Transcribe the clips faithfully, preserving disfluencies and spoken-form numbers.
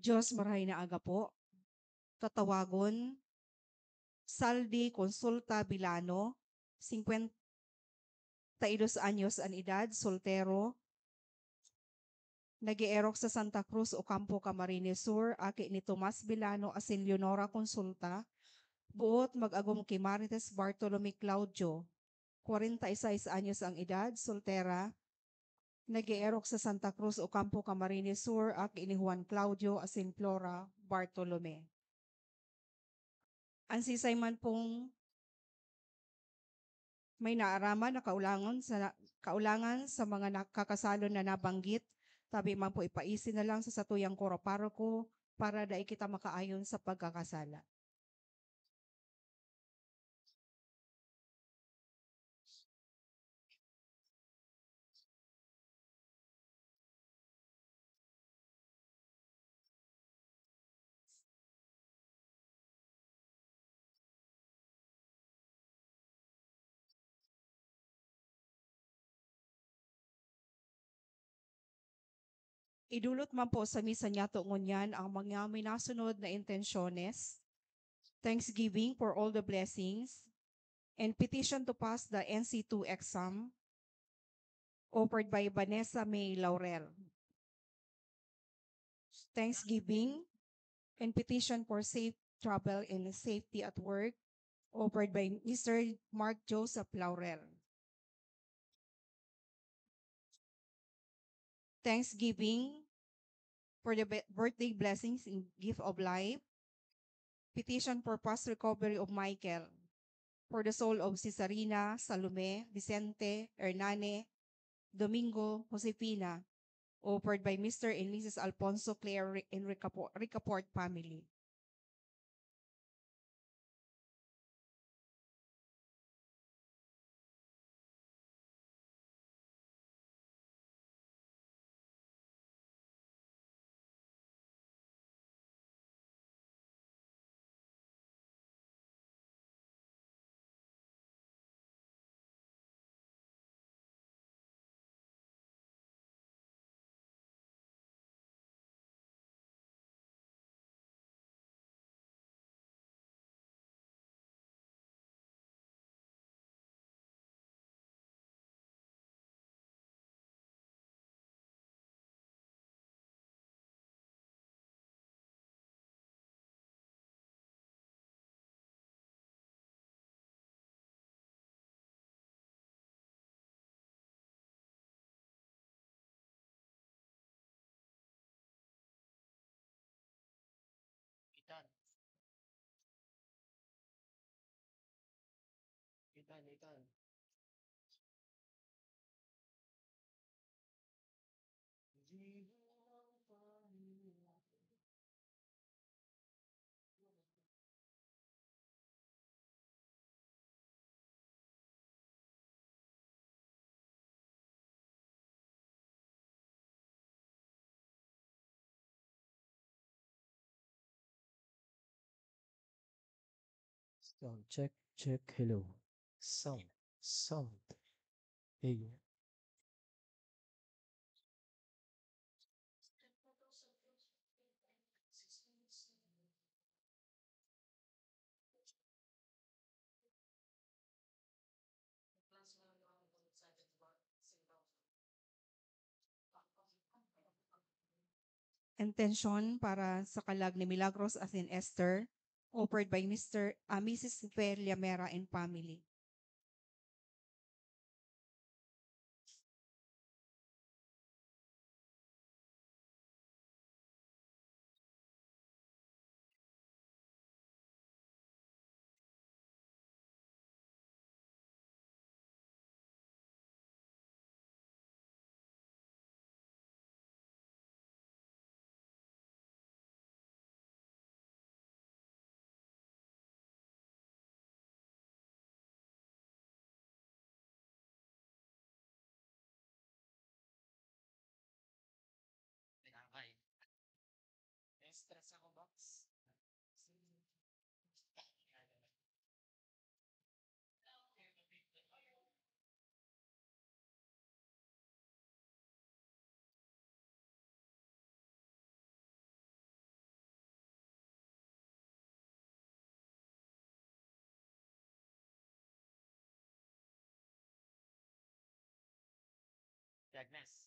Diyos, marahay na aga po. Tatawagon, Saldi Consulta Bilano, singkwenta y dos anyos an edad, soltero, nag-eerok sa Santa Cruz, Ocampo, Camarines Sur, aki ni Tomas Bilano asin Leonora Consulta, buot mag-agom ki Marites Bartolome Claudio, kwarenta y seis anyos ang edad, soltera, nag-eerok sa Santa Cruz, Ocampo, Camarines Sur, aki ni Juan Claudio asin Flora Bartolome. An sisay man pong may naaraman na kaulangan sa, kaulangan sa mga nakakasalon na nabanggit, tabi man po, ipaisi na lang sa satuyang koro paroko para dai kita makaayon sa pagkakasala. Idulot man po sa misa niyato ngunyan ang mga minasunod na intensyones: thanksgiving for all the blessings, and petition to pass the N C two exam, offered by Vanessa May Laurel. Thanksgiving and petition for safe travel and safety at work, offered by Mister Mark Joseph Laurel. Thanksgiving for the be-, birthday blessings and gift of life. Petition for fast recovery of Michael. For the soul of Cesarina, Salome, Vicente, Hernane, Domingo, Josefina, offered by Mister and Missus Alfonso, Claire, and Ricapo-, Ricaport family. Itan. Itan, itan. Sound check, check, hello. Sound, sound. Hey. Intensyon para sa kalag ni Milagros asin Esther, offered by Mister, ah, Missus Fe Llamera and family. Ay. Extra sa box. Agnes.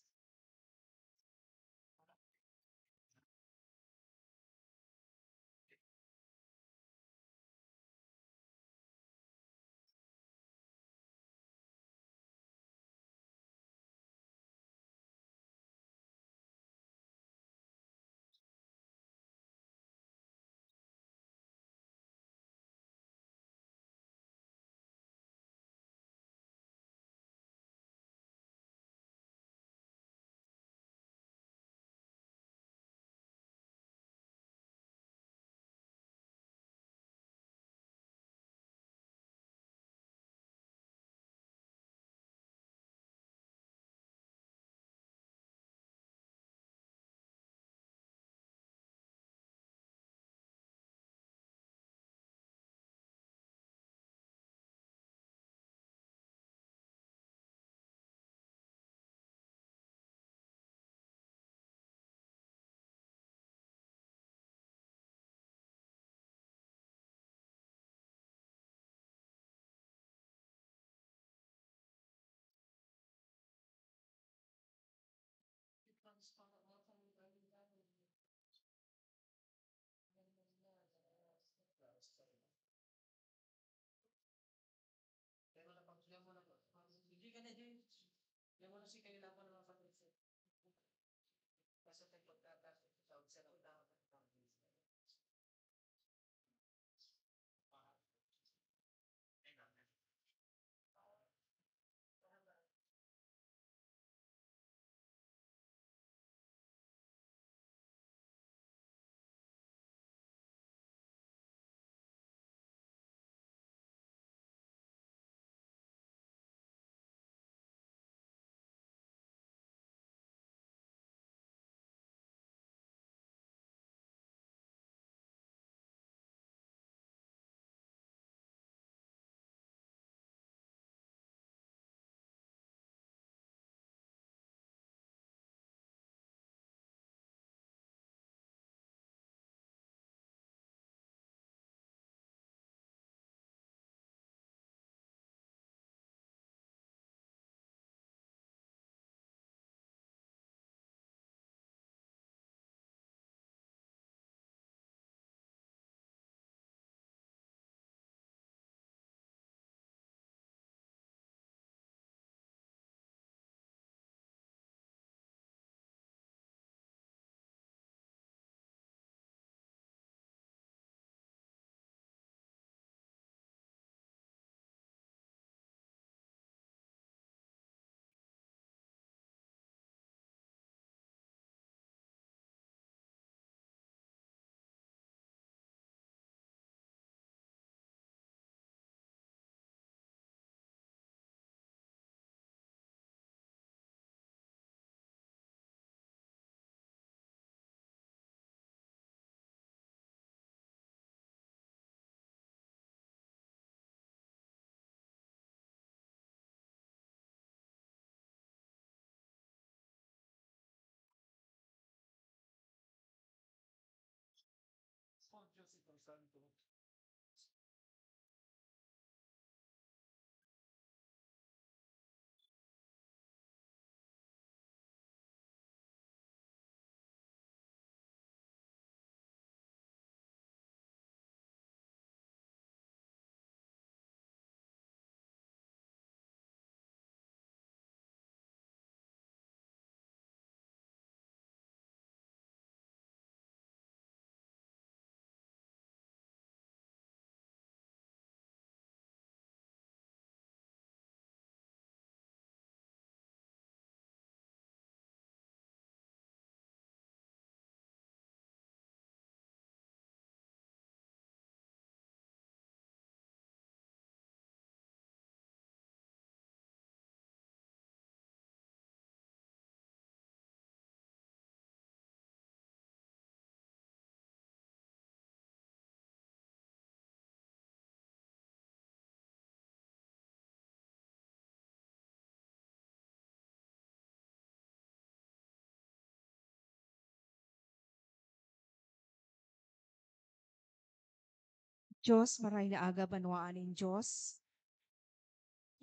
Diyos, maray na aga, banwaan nin Diyos.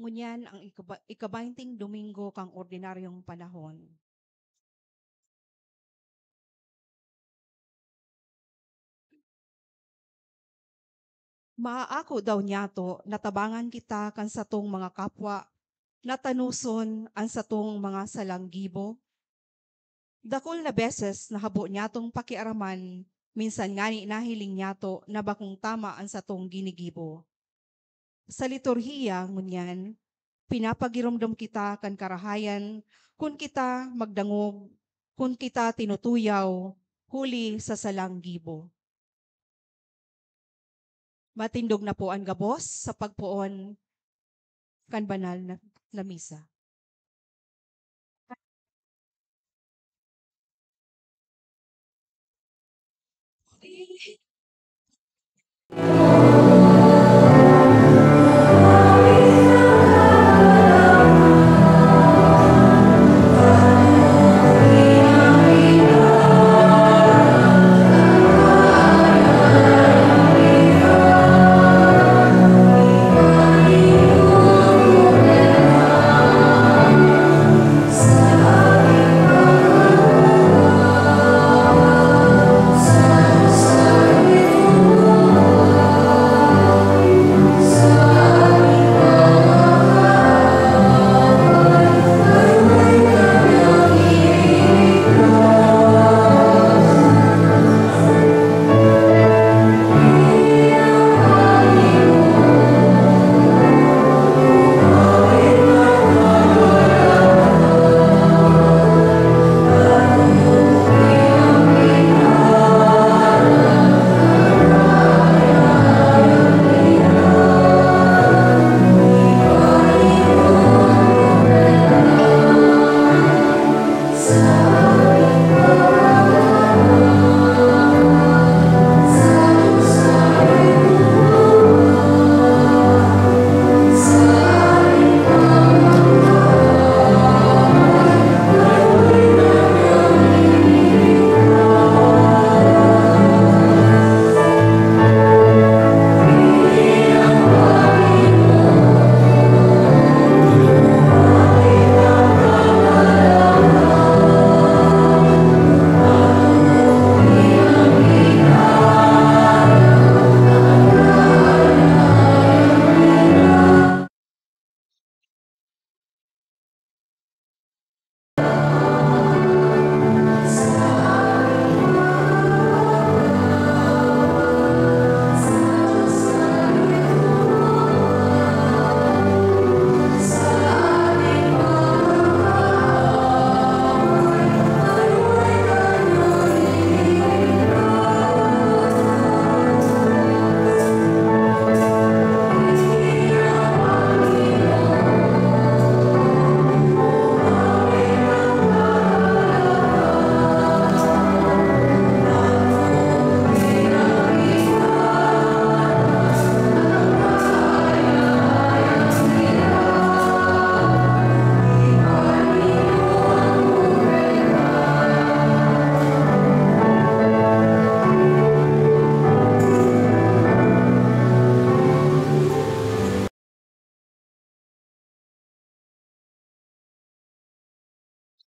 Ngunyan ang ikaba-, ikabaynting Domingo kan ordinaryong panahon. Maaako daw niyato na tabangan kita kan satong mga kapwa na tanoson an satong mga salang gibo? Dakul na beses na habo niyatong pakiaraman, minsan ngani nahiling niyato na bakong tama an satong ginigibo. Sa liturhiya ngunyan, pinapagiromdom kita kan karahayan kun kita magdangog, kun kita tinutuyaw huli sa salang gibo. Matindog na po an gabos sa pagpoon kan banal na, na misa.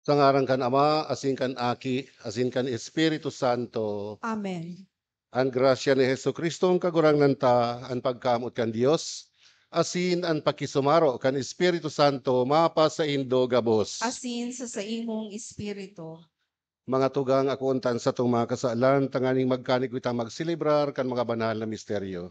Sa ngaran kan Ama, asin kan Aki, asin kan Espiritu Santo. Amen. An grasya ni Jesu-Cristo, an Kagurangnan ta, an pagkamoot kan Dios, asin an pakisumaro kan Espiritu Santo mapasaindo gabos. Asin sa saimong espiritu. Mga tugang, akoon ta an satong mga kasalan, tanganing magkanig kitang magselebrar kan mga banal na misteryo.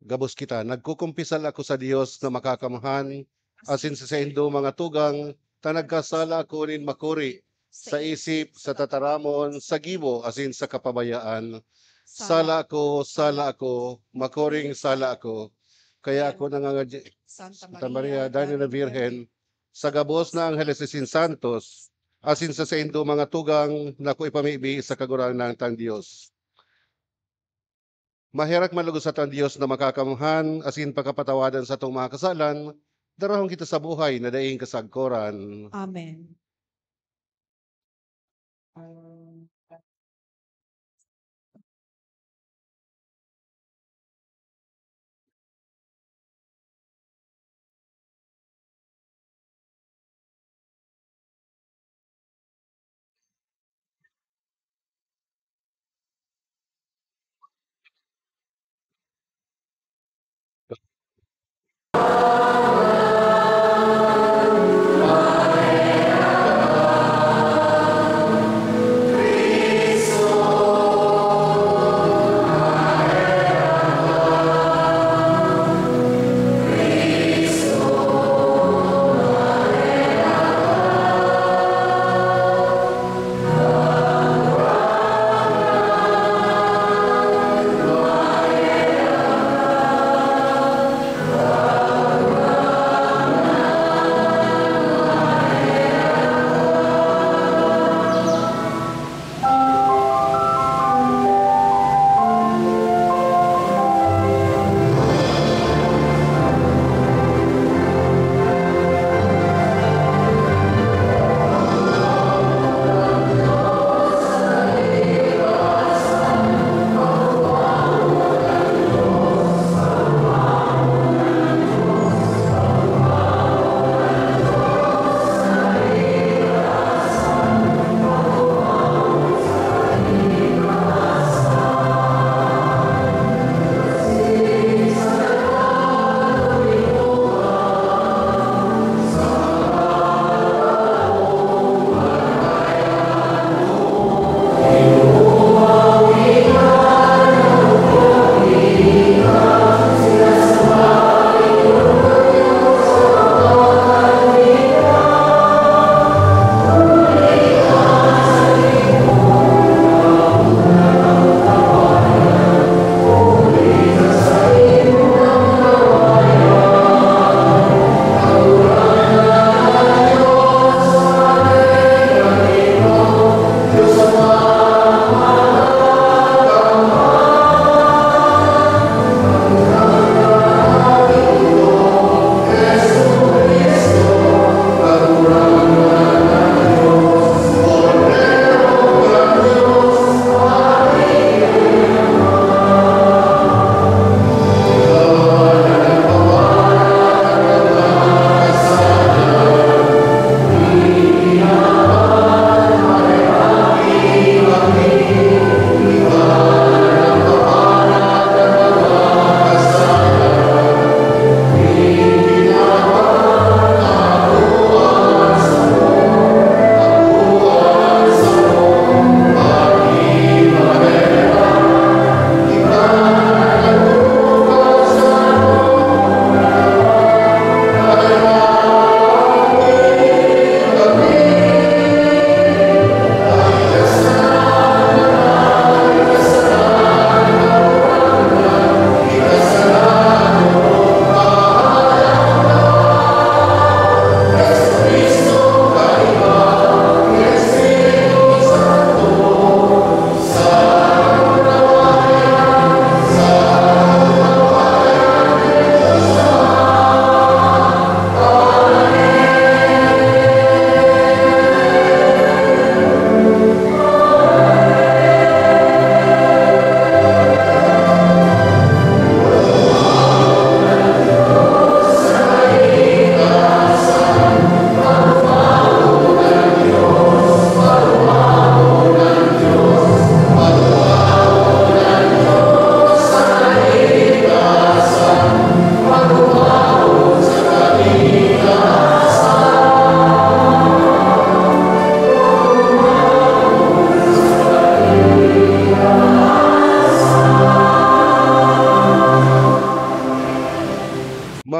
Gabos kita, nagkukumpisal ako sa Dios na Makakamhan, asin sa saindo, mga tugang, ta nagkasala ako nin makuri, sa isip, sa tataramon, sa gibo, asin sa kapabayaan. Sala ako, sala ako, makuring sala ako. Kaya ako nangangadya, Santa Maria, Daina na Birhen, sa gabos na angheles asin santos, asin sa saindo, mga tugang, na ako ipamibi sa Kagurangnan tang Dios. Maherak man logod sa tang Dios na Makakamhan, asin pakapatawadan satong mga kasalan, darahon kita sa buhay na daing kasagkoran. Amen.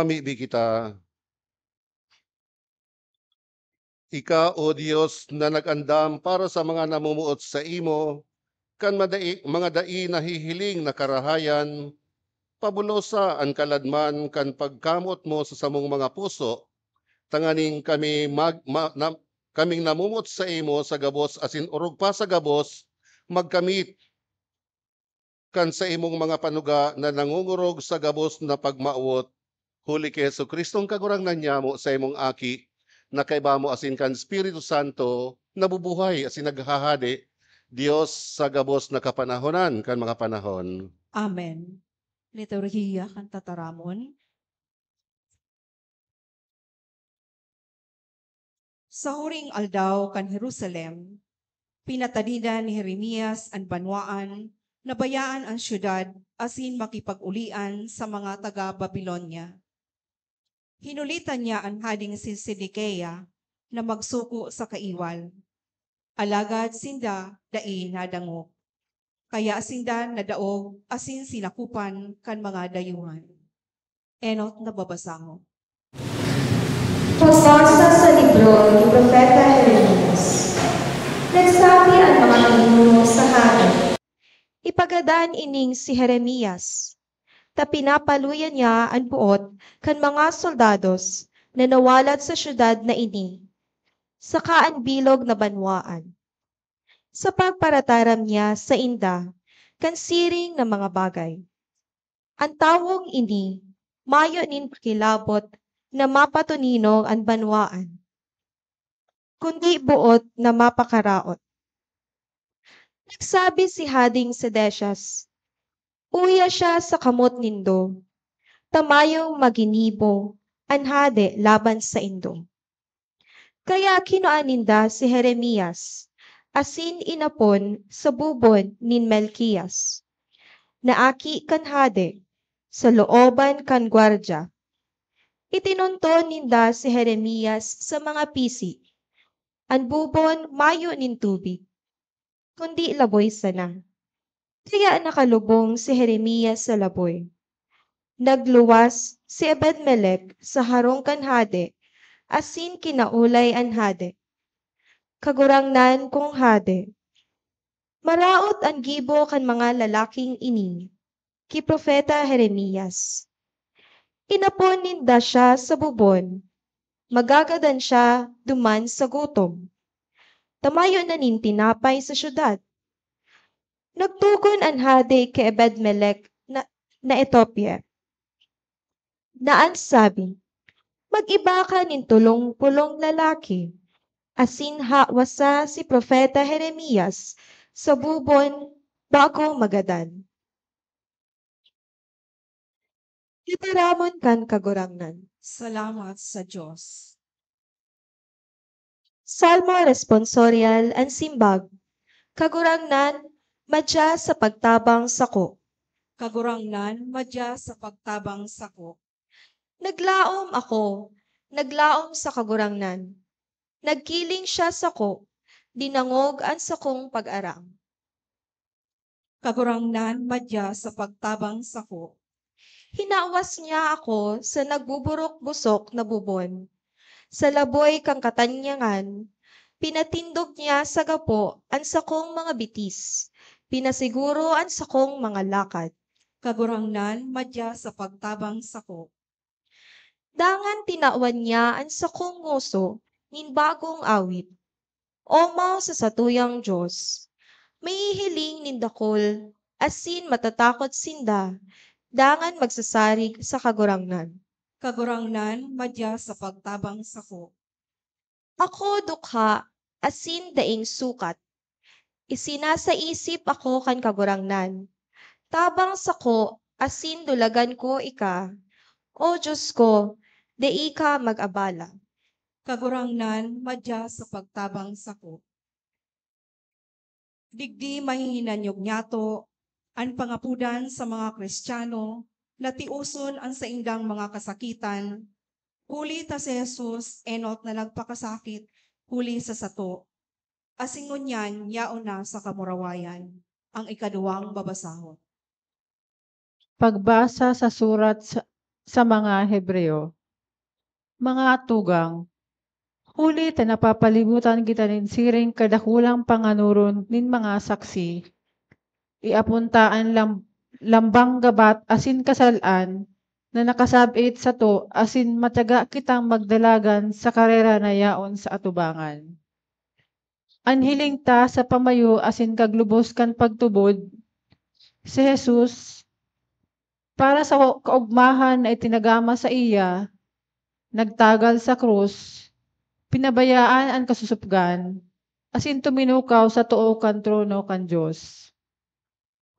Mibi kita. Ika, O Dios, na nag-andam para sa mga namumuot saimo, kan madai-, mga dai nahihiling na karahayan, pabulosa an kaladman kan pagkamoot mo sa samong mga puso, tanganing kami mag-, ma-, na-, kaming namumuot saimo sa gabos asin orog pa sa gabos, magkamit kan saimong mga panuga na nangongorog sa gabos na pagmawot. Huli ki Jesu-Cristong Kagurangnan nyamo, saimong Aki, na kaiba mo asin kan Espiritu Santo, nabubuhay asin naghahade, Dios sa gabos na kapanahonan kan mga panahon. Amen. Liturhiya kan Tataramon. Sa huring aldaw kan Jerusalem, pinatadidan ni Jeremias an banwaan na bayaan an syudad asin makipag-ulian sa mga taga Babilonia. Hinulitan niya an hading si Sedekia na magsuko sa kaiwal. Alagad sinda dai nadangog. Kaya sinda nadaog asin sinakopan kan mga dayuhan. Enot na babasahon. Pagbasa sa libro ni Propeta Jeremias. Nagsabi an mga pinuno sa hade, "Ipagadan ining si Jeremias, ta pinapaluya niya an boot kan mga soldados na nawalat sa syudad na ini, saka an bilog na banwaan, sa pagparataram niya sainda kan siring na mga bagay. An tawong ini mayo nin pakilabot na mapatoninong an banwaan, kundi boot na mapakaraot." Nagsabi si Hading Sedecias, "Uya siya sa kamot nindo, ta mayong maginibo an hade laban saindo." Kaya kinua ninda si Jeremias asin inapon sa bubon nin Melquias, na aki kan hade, sa looban kan gwardya. Itinunton ninda si Jeremias sa mga pisi. An bubon mayo nin tubig, kundi laboy sana. Kaya nakalubong si Jeremias sa laboy. Nagluwas si Ebed-melec sa harong kan hade asin kinaolay an hade, "Kagurangnan kong hade, maraot an gibo kan mga lalaking ini ki Propeta Jeremias. Inapon ninda siya sa bubon, magagadan siya duman sa gutom, ta mayo na nin tinapay sa syudad." Nagtugon an hade ki Ebed-melec na, na Etiope, na an sabi, "Mag-iba ka nin tolong pulong lalaki, asin hawasa si Propeta Jeremias sa bubon bago magadan." Tataramon kan Kagurangnan. Salamat sa Dios. Salmo Responsorial, an simbag. "Kagurangnan, madya sa pagtabang sako." Kagurangnan, madya sa pagtabang sako. Naglaom ako, naglaom sa Kagurangnan. Nagkiling siya sako, dinangog an sakong pag-arang. Kagurangnan, madya sa pagtabang sako. Hinawas niya ako sa nagbuburok-busok na bubon. Sa laboy kan katanyangan, pinatindog niya sa gapo an sakong mga bitis, pinasiguro an sakong mga lakad. Kagurangnan, madya sa pagtabang sako. Dangan tinawan niya an sakong ngoso nin bagong awit. Omaw sa satuyang Dios, mahihiling nin dakul asin matatakot sinda, dangan magsasarig sa Kagurangnan. Kagurangnan, madya sa pagtabang sako. Ako dukha asin daing sukat. Isinasaisip ako kan Kagurangnan. Tabang sako asin dulagan ko ika, O Dios ko, dai ka mag-abala. Kagurangnan, madya sa pagtabang sako. Digdi mahihinanyog niyato an pangapodan sa mga Cristiano na tioson an saindang mga kasakitan, huli ta si Jesus enot na nagpakasakit huli sa sato, asin ngunyan yaon na sa kamurawayan. Ang ikaduwang babasahon. Pagbasa sa surat sa, sa mga Hebreo. Mga tugang, huli ta napapalibutan kita nin siring kadakulang panganoron nin mga saksi, iapunta an lam-, lambang gabat asin kasal-an na nakasab-it sato asin matyaga kitang magdalagan sa karera na yaon sa atubangan. An hiling ta sa pamayo asin kaglubos kan pagtubod, si Jesus, para sa kaogmahan na itinagama saiya, nagtagal sa krus, pinabayaan an kasusupgan, asin tuminukaw sa too kan trono kan Dios.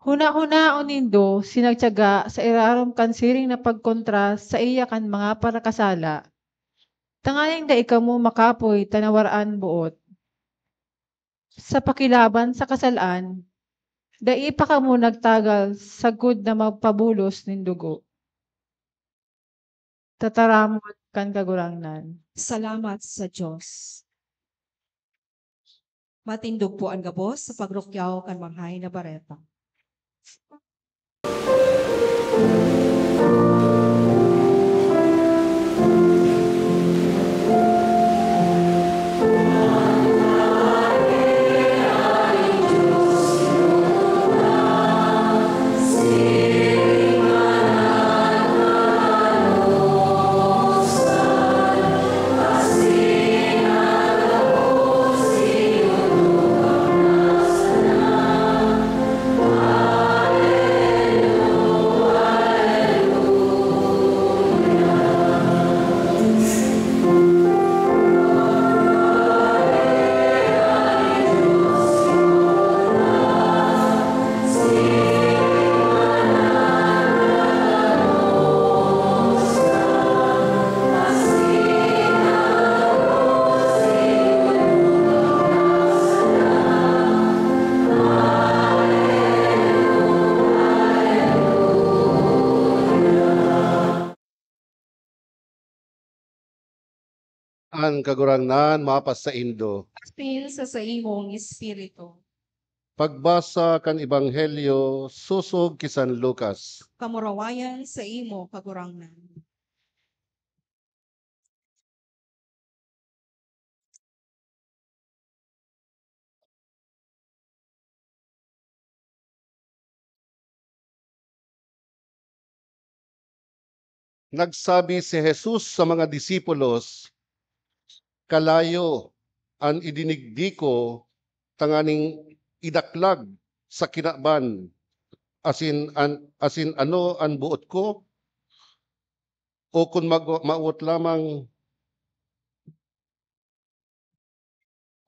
Huna-hunaon nindo si nagtyaga sa irarom kan siring na pagkontra saiya kan mga parakasala, tanganing dai kamo makapoy ta nawaraan boot. Sa pakilaban sa kasal-an, dai pa kamo nagtagal sagkod na magpabulos nin dugo. Tataramon kan Kagurangnan. Salamat sa Dios. Matindog po an gabos sa pagrukyaw kan Marahay na Bareta. An Kagurangnan mapasaindo. Asin sa saimong espiritu. Pagbasa kan Ebanghelyo sosog ki San Lucas. Kamurawayan saimo, Kagurangnan. Nagsabi si Jesus sa mga disipulos, "Kalayo an ididigdi ko tanganing idaklag sa kinaban, asin an, asin ano an boot ko? O kun mag-, mawot lamang,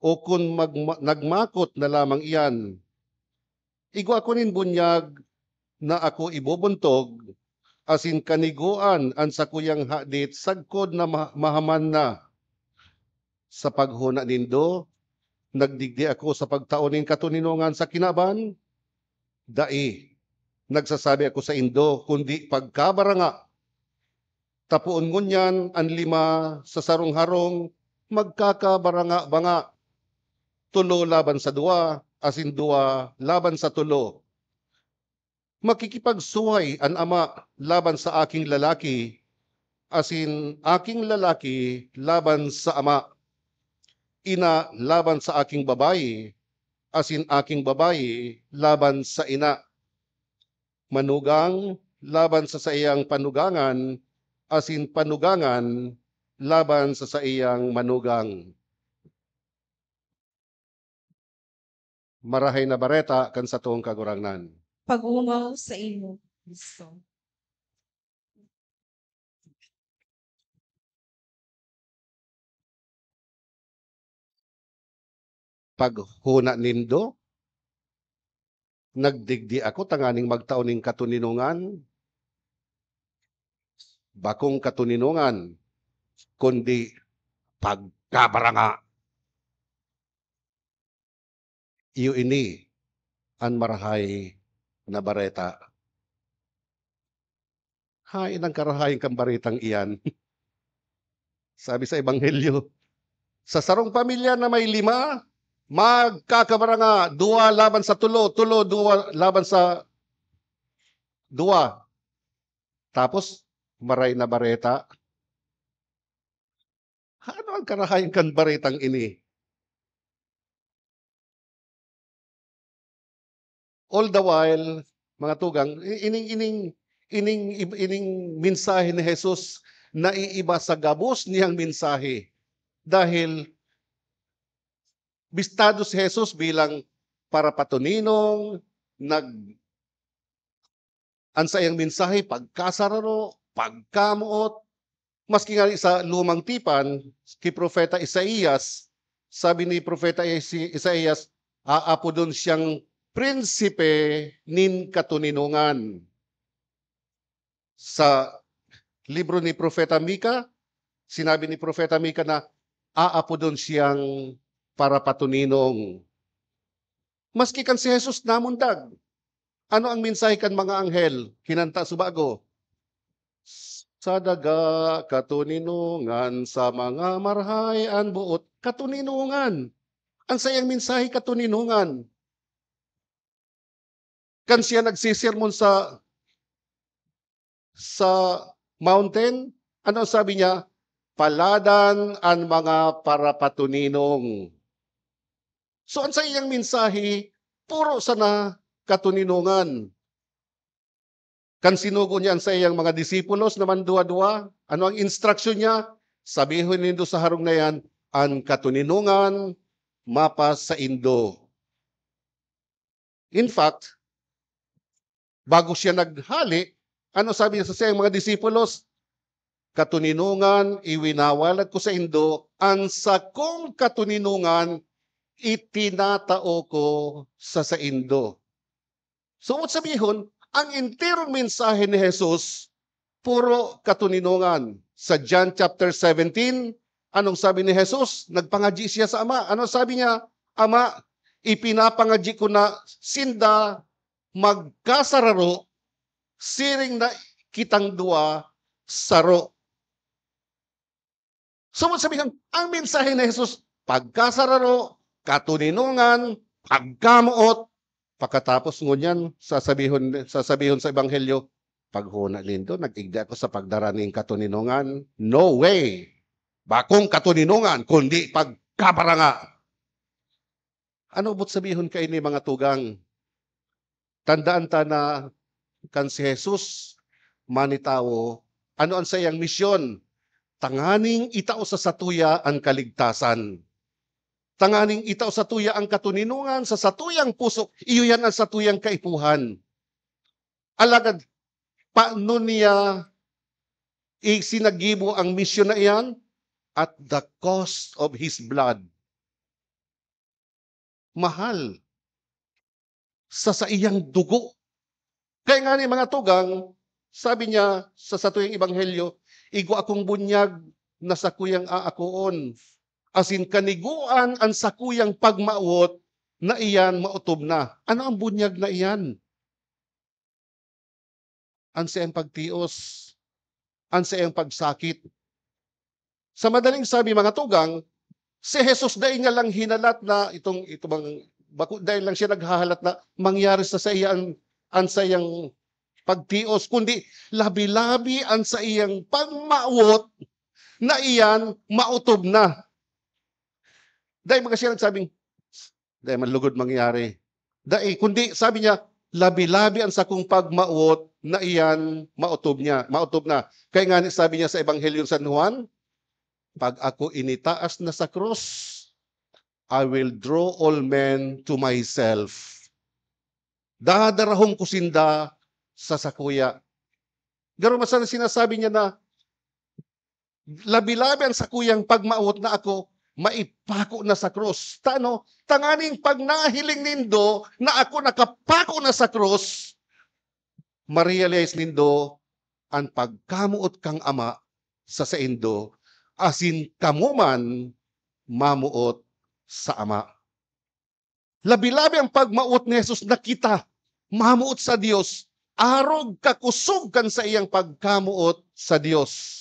o kun magma-, nagmakot na lamang iyan, igwa ko nin bunyag na ako ibobontog, asin kanigoan an sakuyang hadit sagkod na ma-, mahaman na." Sa paghona nindo, nagdigdi ako sa pagtao nin katoninongan sa kinaban? Dai. Nagsasabi ako saindo, kundi pagkabaranga. Ta poon ngunyan an lima sa sarong harong magkakabaranga-banga, tolo laban sa duwa, asin duwa laban sa tolo. Makikipagsuhay an ama laban sa aking lalaki, asin aking lalaki laban sa ama, ina laban sa aking babayi, asin aking babayi laban sa ina. Manugang laban sa saiyang panugangan, asin panugangan laban sa saiyang manugang. Marahay na Bareta kan satong Kagurangnan. Pag-omaw saimo, Cristo. Paghona nindo, nagdigdi ako tanganing magtao nin katoninongan. Bakong katoninongan, kundi pagkabaranga. Iyo ini an Marahay na Bareta. Haen an karahayan kan baretang iyan? Sabi sa Ebanghelyo, sa sarong pamilya na may lima, magkakabaranga, duwa laban sa tolo, tolo, duwa laban sa duwa. Tapos, Maray na Bareta? Ano ang karahayan kan baretang ini? All the while, mga tugang, i-, ining, ining, ining, ib-, ining mensahe ni Jesus naiiba sa gabos niyang mensahe. Dahil bistado si Jesus bilang parapatoninong, nag-, an saiyang mensahe, pagkasararo, pagkamoot. Maski nga sa lumang tipan, ki Propeta Isaias, sabi ni Propeta Isi-, Isaias, "Aapodon siyang prinsipe nin katoninongan." Sa libro ni Propeta Mika, sinabi ni Propeta Mika na aapodon siyang parapatoninong. Maski kan si Jesus namundag, ano ang mensahe kan mga anghel? Kinanta sa bago, "Sa daga, katoninongan, sa mga marahay an boot." Katoninongan. Ang saiyang mensahe, katoninongan. Kan siya nagsisermon sa, sa mountain, ano ang sabi niya? "Paladan an mga parapatoninong." So, ang saiyang mensahe, puro sana katoninongan. Kan sinugo niya an saiyang mga disipulos na manduwa-duwa, ano ang instruction niya? "Sabihon nindo sa harong na yan, 'An katoninongan mapasaindo.'" In fact, bago siya naghale, ano sabi niya sa saiyang mga disipulos? "Katoninongan, iwinawalat ko saindo, an sakong katoninongan itinatao ko sa saindo." So, sabihon, ang enterong mensahe ni Jesus, puro katoninongan. Sa John chapter seventeen, anong sabi ni Jesus? Nagpangadyi siya sa Ama. Ano sabi niya? "Ama, ipinapangadyi ko na sinda magkasararo, siring na kitang duwa saro." So, sabihon, ang mensahe ni Jesus, pagkasararo, katoninongan, pagkamoot. Pakatapos ngunyan, sasabihon, sasabihon sa ebanghelyo, "Paghona nindo, nag-igdi ako sa pagdara nin katoninongan." No way! Bakong katoninongan, kundi pagkabaranga. Ano bot sabihon kaini, mga tugang? Tandaan ta na kan si Jesus manitawo, ano an saiyang misyon? Tanganing itao sa satuya an kaligtasan. Tanganing itao satuya an katoninongan sa satuyang puso, iyo yan an satuyang kaipuhan. Alagad, paano niya isinagibo ang misyon na iyan? At the cost of his blood. Mahal sa saiyang dugo. Kaya ngani, mga tugang, sabi niya sa satuyang ebanghelyo, "Igwa akong bunyag na sakuyang aakoon, asin kanigoan an sakuyang pagmawot na iyan maotob na." Ano ang bunyag na iyan? An saiyang pagtios, an saiyang pagsakit. Sa madaling sabi, mga tugang, si Jesus dai niya lang hinalat na itong, itong bako, dai lang siya naghahalat na mangyari sa saiya an, an saiyang pagtios, kundi labi-labi an saiyang pagmawot na iyan maotob na. Dai mga siya nagsabing, "Dai man lugod mangyari." Dai, kundi sabi niya, "Labi-labi an sakong pagmawot na iyan maotob niya, maotob na." Kaya nga ni sabi niya sa Ebanghelyo ni San Juan, "Pag ako initaas na sa krus, I will draw all men to myself." Dadarahon ko sinda sa sakuya. Garo man sana sinasabi niya na labi-labi an sakuyang pagmawot na ako maipako na sa krus. Ta ano? Tanganing pag nahiling nindo na ako nakapako na sa krus, ma-realize nindo an pagkamoot kan Ama sa saindo, asin kamo man mamoot sa Ama. Labi-labi ang pagmawot ni Jesus na kita mamoot sa Dios, arog kakosog kan saiyang pagkamoot sa Dios.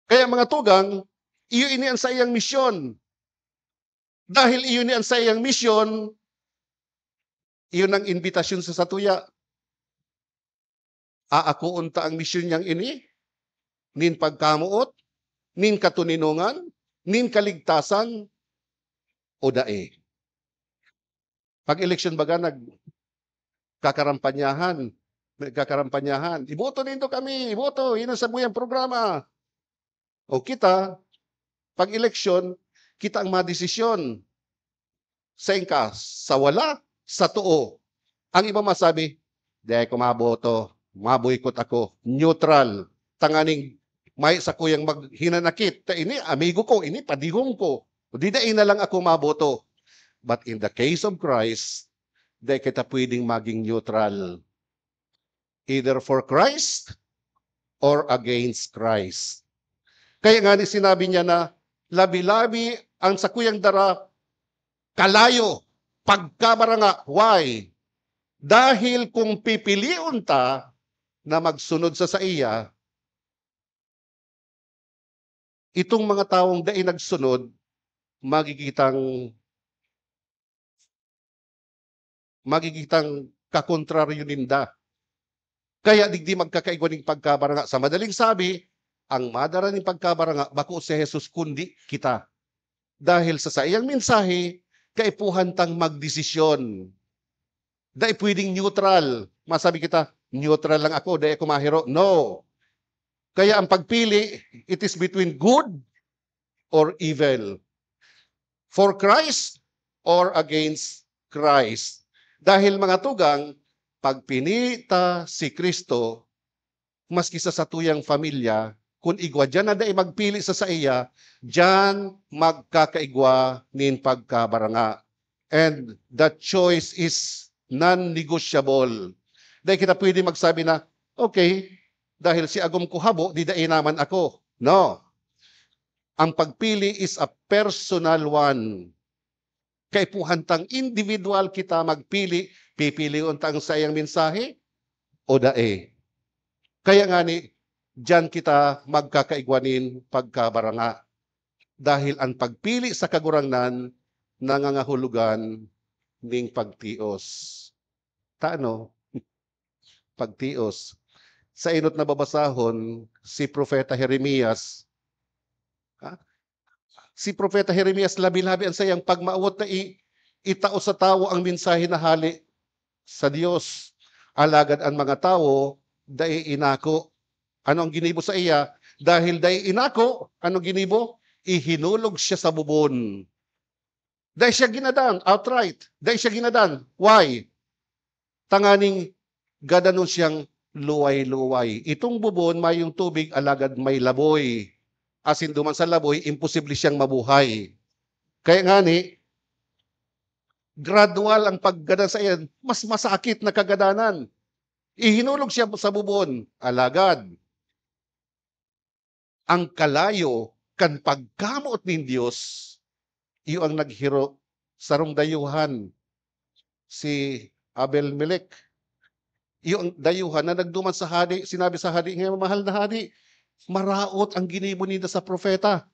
Kaya, mga tugang, iyo ini an saiyang misyon. Dahil iyo ini an saiyang misyon, iyo nang imbitasyon sa satuya. Aakoon ta an misyon niyang ini, nin pagkamoot, nin katoninongan, nin kaligtasan, o dai? Pag-eleksyon baga nagkakarampanyahan, nagkakarampanyahan, "Iboto nindo kami, iboto, yun ang samuyang programa." O kita, pag-eleksyon, kita ang madesisyon. Sain ka, sa wala, sa too. Ang iba masabi, "Di ako maboto, maboycott ako, neutral. Tanganing may sakuyang maghinanakit, ta ini amigo ko, ini padihom ko. O di dai na lang ako maboto." But in the case of Christ, dai kita pwedeng maging neutral. Either for Christ or against Christ. Kaya nga ni sinabi niya na labi-labi ang sakuyang dara kalayo, pagkabaranga. Why? Dahil kung pipilion ta na magsunod sa saiya, itong mga tawong dai nagsunod, magigitang magigitang kakontraryo ninda. Kaya digdi magkakaigwa nin pagkabaranga. Sa madaling sabi, ang madara nin pagkabaranga bako si Jesus kundi kita. Dahil sa saiyang mensahe, kaipuhan tang magdesisyon. Dai pwedeng neutral. Masabi kita, "Neutral lang ako, dai ako mahiro." No. Kaya ang pagpili, it is between good or evil. For Christ or against Christ. Dahil mga tugang, pag pinili ta si Cristo, maski sa satuyang pamilya, kun igwa diyan na dai magpili sa saiya, diyan magkakaigwa nin pagkabaranga. And that choice is non-negotiable. Dai kita pwede magsabi na, "Okay, dahil si agom ko habo, di dai naman ako." No. Ang pagpili is a personal one. Kaipuhan tang individual kita magpili, pipilion ta ang saiyang mensahe o dai. Kaya ngani, diyan kita magkakaigwa nin pagkabaranga. Dahil an pagpili sa Kagurangnan nangangahulugan nin pagtios. Ta ano? Pagtios. Sa enot na babasahon, si Propeta Jeremias, ha? Si Propeta Jeremias, labi-labi an saiyang pagmawot na i-, itao sa tawo ang mensahe na hale sa Dios. Alagad an mga tawo dai inako. Ano ang ginibo saiya? Dahil dai inako, ano ginibo? Ihinulog siya sa bubon. Dai siya ginadan, outright. Dai siya ginadan. Why? Tanganing gadanon siyang luway-luway. Itong bubon, mayong tubig, alagad may laboy. Asin duman sa laboy, imposible siyang mabuhay. Kaya ngani, gradual ang paggadan saiya, mas masakit na kagadanan. Ihinulog siya sa bubon, alagad ang kalayo kan pagkamoot nin Dios, iyo ang naghiro, sarong dayuhan, si Abimelec. Iyo ang dayuhan na nagduman sa hadi, sinabi sa hadi, "Ngaya, mahal na hadi, maraot ang ginibo ninda sa propeta."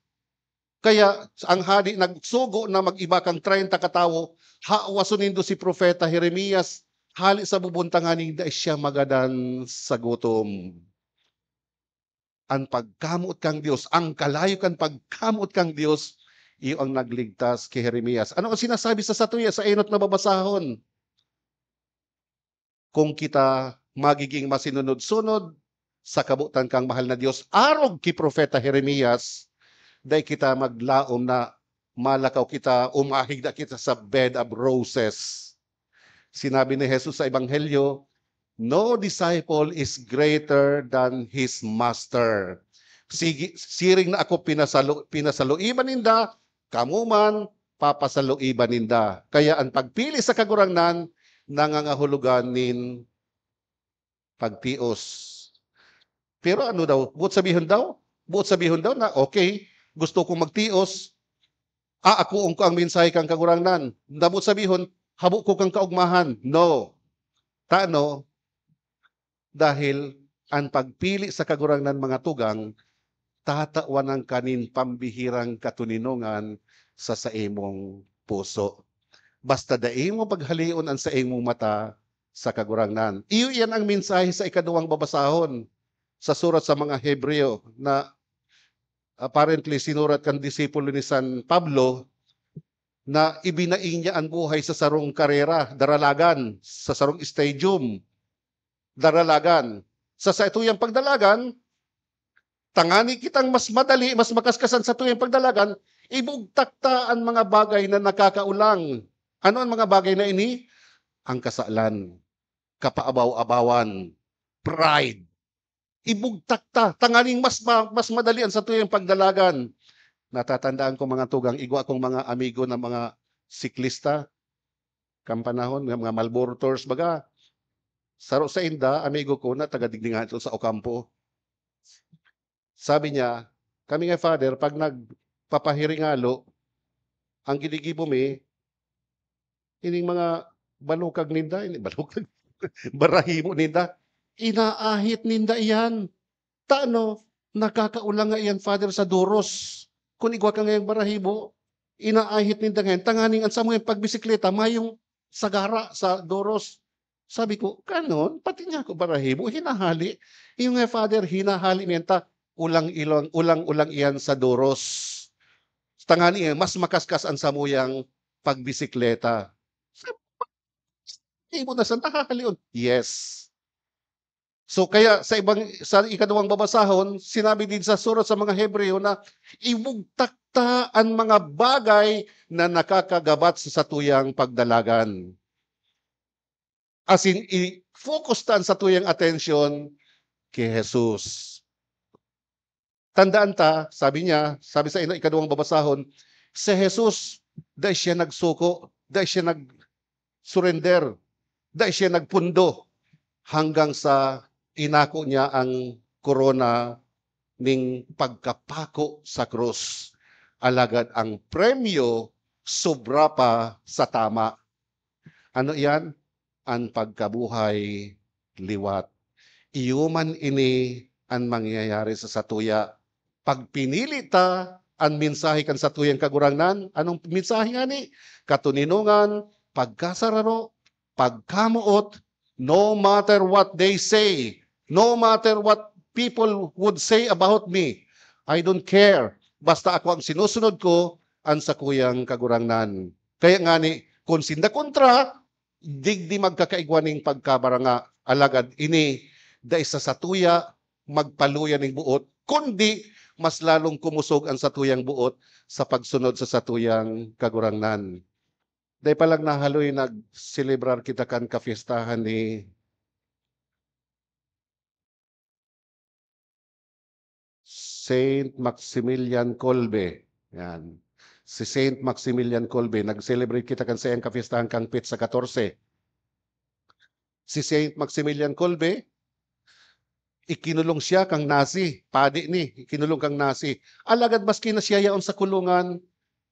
Kaya ang hadi nagsugo na mag-iba kan treinta ka tawo, "Hawason nindo si Propeta Jeremias, hale sa bubon tanganing dai siya magadan sa gutom." An pagkamoot kan Dios, ang kalayo kan pagkamoot kan Dios, iyo ang nagligtas ki Jeremias. Ano ang sinasabi sa satuya sa enot na babasahon? Kung kita magiging masinunod-sunod sa kabotan kan mahal na Dios, arog ki Propeta Jeremias, dai kita maglaom na malakaw kita, umahig na kita sa bed of roses. Sinabi ni Jesus sa Ebanghelyo, "No disciple is greater than his master." Sige, siring na ako pinasalo-, pinasaluiban ninda, kamo man, papasaluiban ninda. Kaya an pagpili sa Kagurangnan, nangangahulugan nin pagtios. Pero ano daw? Buot sabihon daw? Buot sabihon daw na, "Okay, gusto kong magtios, aakoon ko ang mensahe kan Kagurangnan." Na buot sabihon, "Habo ko kan kaogmahan." No. Tano, dahil an pagpili sa Kagurangnan, mga tugang, tatawan ka nin pambihirang katoninongan sa saimong puso. Basta dai mo paghaleon an saimong mata, sa Kagurangnan. Iyo iyan ang mensahe sa ikaduwang babasahon sa surat sa mga Hebreo na apparently sinurat kan disipulo ni San Pablo na ibinaing niya an buhay sa sarong karera, daralagan, sa sarong stadium, daralagan. Sa satuyang pagdalagan, tangani kitang mas madali, mas makaskas an satuyang pagdalagan, ibugtak ta an mga bagay na nakakaulang. Ano an mga bagay na ini? Ang kasalan, kapaabaw-abawan, pride. Ibugtak ta, tanganing mas ma-, mas madali an satuyang pagdalagan. Natatandaan ko, mga tugang, igwa akong mga amigo na mga siklista, kan panahon, nga mga Marlboro Tours, baga, saro sainda, amigo ko na taga digdi nga ito sa Ocampo. Sabi niya, "Kami nga, Father, pag nagpapahiringalo, ang ginigibo mi, ining mga balukag ninda," ini balukag, barahibo ninda, inaahit ninda iyan. Tano, nakakaulang nga iyan, Father, sa doros. Kun igwa ka ngayang barahibo, inaahit ninda ngayon, tanganing an samuyang pagbisikleta mayong sagara sa doros. Sabi ko, "Ganon? Pati nga ako barahibo, hinahali." Iyo nga, Father, hinahali niya ta, ulang-ilang, ulang-ulang iyan sa doros. Tangani, mas makaskas an samuyang pagbisikleta. Sabi ko, "Barahibo na sa nahahalion?" Yes. So, kaya sa ibang, sa ikaduwang babasahon, sinabi din sa surat sa mga Hebreo na ibugtak ta an mga bagay na nakakagabat sa satuyang pagdalagan. As in, i-focus ta an satuyang atensyon ki Jesus. Tandaan ta, sabi niya, sabi sa ino-, ikaduwang babasahon, si Jesus, dai siya nagsuko, dai siya nag-surrender, dai siya nagpundo, hanggang sa inako niya ang korona ning pagkapako sa krus. Alagad ang premyo sobra pa sa tama. Ano iyan? An pagkabuhay liwat. Iyo man ini an mangyayari sa satuya. Pag pinili ta an mensahe kan satuyang Kagurangnan, anong mensahe ngani? Katoninongan, pagkasararo, pagkamoot, no matter what they say, no matter what people would say about me, I don't care. Basta ako ang sinusunod ko, an sakuyang Kagurangnan. Kaya ngani, kun sinda kontra, digdi magkakaigwa ning pagkabaranga. Alagad ini, dai sa satuya magpaluya ning buot, kundi mas lalong kumosog an satuyang buot sa pagsunod sa satuyang Kagurangnan. Dai pa lang nahaloy, nagselebrar kita kan kapistahan ni Saint Maximilian Kolbe. Yan. Si Saint Maximilian Kolbe, nag-celebrate kita kan saiyang kapistahan kan petsa katorse. Si Saint Maximilian Kolbe, ikinulong siya kan Nazi, padi ni, ikinulong kan Nazi. Alagad maski na siya yaon sa kulungan,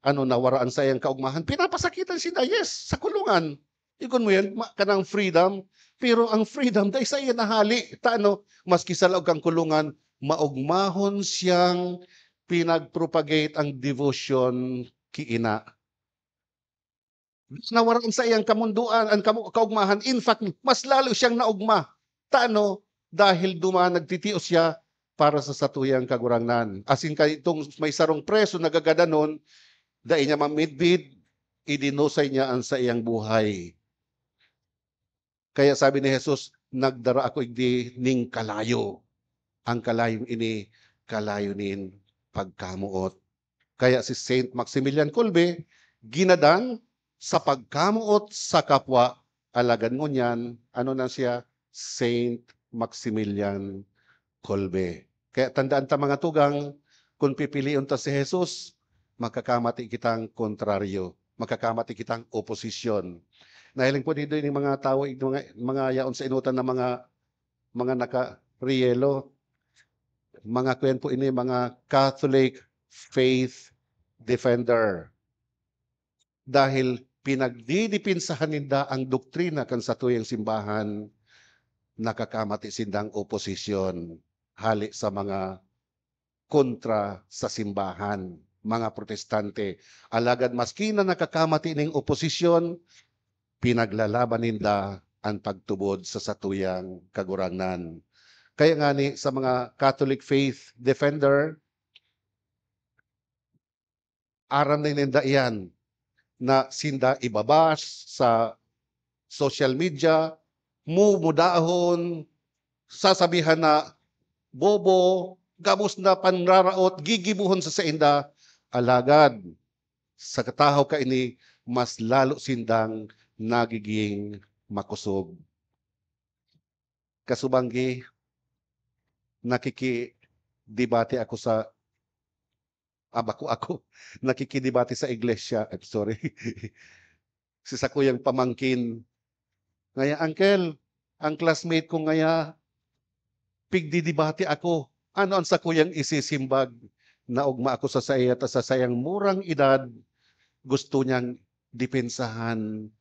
ano, nawara an saiyang kaugmahan, pinapasakitan sinda, yes, sa kulungan. Igon mo yan, ma-, kanang freedom. Pero ang freedom, dai saiya nahali. Ta ano, maski sa laog kan kulungan, maugmahon siyang pinag-propagate ang devotion ki ina. Nawara an saiyang kamundoan, an kamu-, kaugmahan. In fact, mas lalo siyang naugma. Ta ano, dahil duman nagtitios siya para sa satuyang Kagurangnan. Asin kay itong may sarong preso nagagadanon, dai niya mamidbid, idinusay niya an saiyang buhay. Kaya sabi ni Jesus, "Nagdara ako igdi ning kalayo." Ang kalayong ini, kalayo nin pagkamoot. Kaya si Saint Maximilian Kolbe, ginadan sa pagkamoot sa kapwa, alagad ngunyan, ano na siya? Saint Maximilian Kolbe. Kaya tandaan ta, mga tugang, kun pipilion ta si Jesus, makakamati kitang kontraryo, makakamati kitang oposisyon. Nahiling po dito yung mga tawo, yung mga, mga yaon sa inutan na mga, mga nakariyelo. Mga kuyan po ini, mga Catholic faith defender. Dahil pinagdidipinsahan ninda ang doktrina kan satuyang simbahan, nakakamati sindang oposisyon hale sa mga kontra sa simbahan, mga protestante. Alagad maski na nakakamati ning oposisyon, pinaglalaban ninda an pagtubod sa satuyang Kagurangnan. Kaya ngani sa mga Catholic faith defender, aram na ninda iyan na sinda ibabash sa social media, mumudahon, sasabihan na bobo, gabos na panraraot, gigibohon sa sainda. Alagad, sa katahaw kaini, mas lalo sindang nagiging makosog. Kasubanggi, nakikidebate ako sa, ah, bako ako, nakikidebate sa iglesia, I'm sorry. Si sakuyang pamangkin, ngaya, "Uncle, ang classmate ko ngaya, pigdidebate ako. Ano an sakuyang isisimbag?" Naogma ako sa saiya ta sa saiyang murang edad, gusto niyang depensahan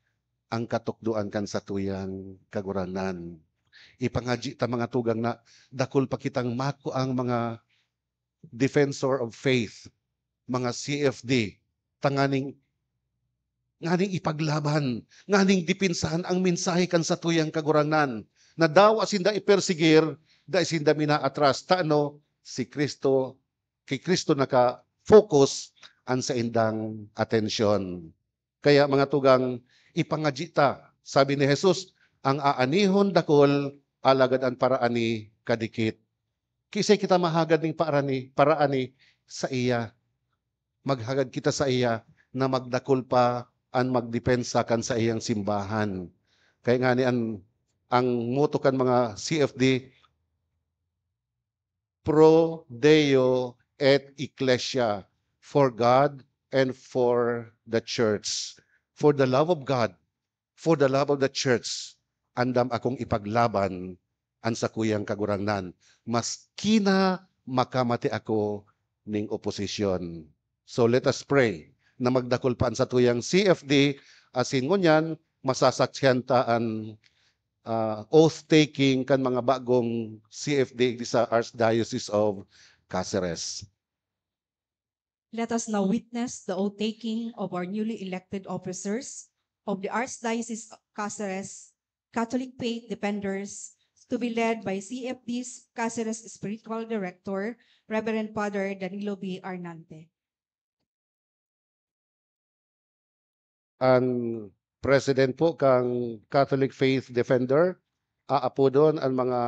ang katukdoan kan satuyang Kagurangnan. Ipangadyi ta, mga tugang, na dakul pa kitang makuang mga defensor of faith, mga C F D, tanganing, nganing ipaglaban, nganing depensahan ang mensahe kan satuyang Kagurangnan, na dawa sinda ipersigir, dai sinda minaatras. Ta ano, si Cristo, ki Cristo naka-focus an saindang atensyon. Kaya, mga tugang, ipangadyi ta. Sabi ni Jesus, "Ang aanihon dakul, alagad an paraani kadikit." Kisay kita mahagad ning paarani, paraani saiya. Maghagad kita saiya na magdakul pa an magdepensa kan saiyang simbahan. Kaya ngani an, ang motto kan mga C F D, "Pro Deo et Ecclesia," for God and for the church. For the love of God, for the love of the church, andam akong ipaglaban an sakuyang Kagurangnan, maski na makamate ako nin oposisyon. So, let us pray na magdakul pa an satuyang C F D, asin ngunyan masasaksihan ta an, ah, oath-taking kan mga bagong C F D digdi sa Archdiocese of Caceres. Let us now witness the oath-taking of our newly elected officers of the Archdiocese of Caceres, Catholic Faith Defenders, to be led by C F D's Caceres Spiritual Director, Reverend Father Danilo B. Arnante. An president po kan Catholic Faith Defender, aapodon an mga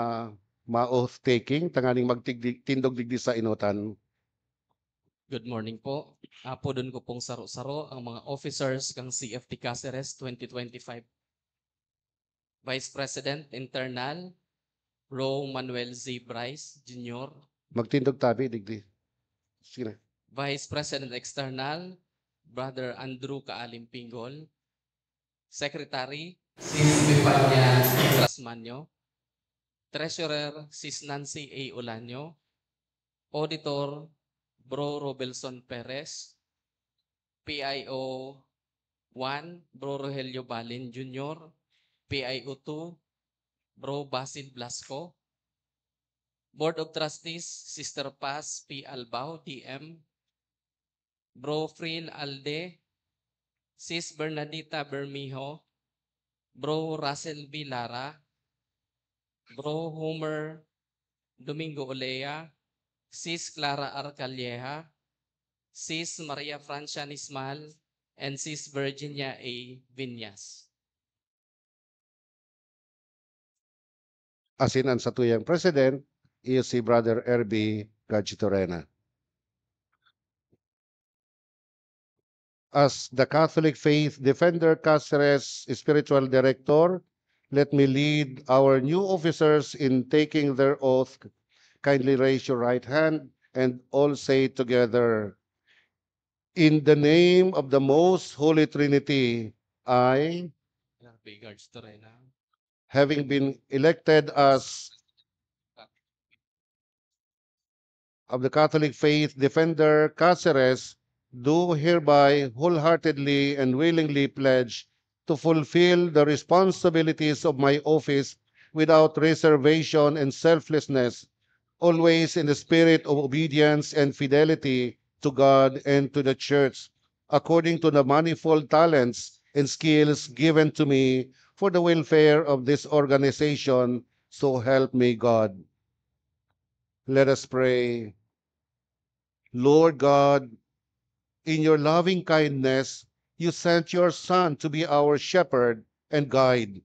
ma-oath-taking tanganing magtigdi-, tindog digdi sa enotan. Good morning po. Apodon ko pong saro-saro ang mga officers kan C F D Caceres twenty twenty-five. Vice President Internal, Bro Manuel Z. Bryce Junior. Magtindog tabi digdi. Sige na. Vice President External, Brother Andrew Kaalim Pinggol. Secretary, Sis Befania Trasmanyo. Treasurer, Sis Nancy A. Olanyo. Auditor, Bro Robelson Perez. P I O one, Bro Rogelio Balin Junior, P I O two, Bro Basil Blasco, Board of Trustees, Sister Paz P. Albao, D M, Bro Fril Alde, Sis Bernadita Bermejo, Bro Russell B. Lara, Bro Homer Domingo Olea, Sis Clara R. Calleja, Sis Maria Francia Nismal, and Sis Virginia A. Viñas. Asin an satuyang president, iyo si Brother R B Gadjitorena. As the Catholic Faith Defender Caceres Spiritual Director, let me lead our new officers in taking their oath. Kindly raise your right hand and all say together, "In the name of the Most Holy Trinity, I," Bigard Torena. Having been elected as of the Catholic Faith Defender Caceres, do hereby wholeheartedly and willingly pledge to fulfill the responsibilities of my office without reservation and selflessness, always in the spirit of obedience and fidelity to God and to the Church, according to the manifold talents and skills given to me for the welfare of this organization, so help me God. Let us pray. Lord God, in your loving kindness, you sent your Son to be our shepherd and guide.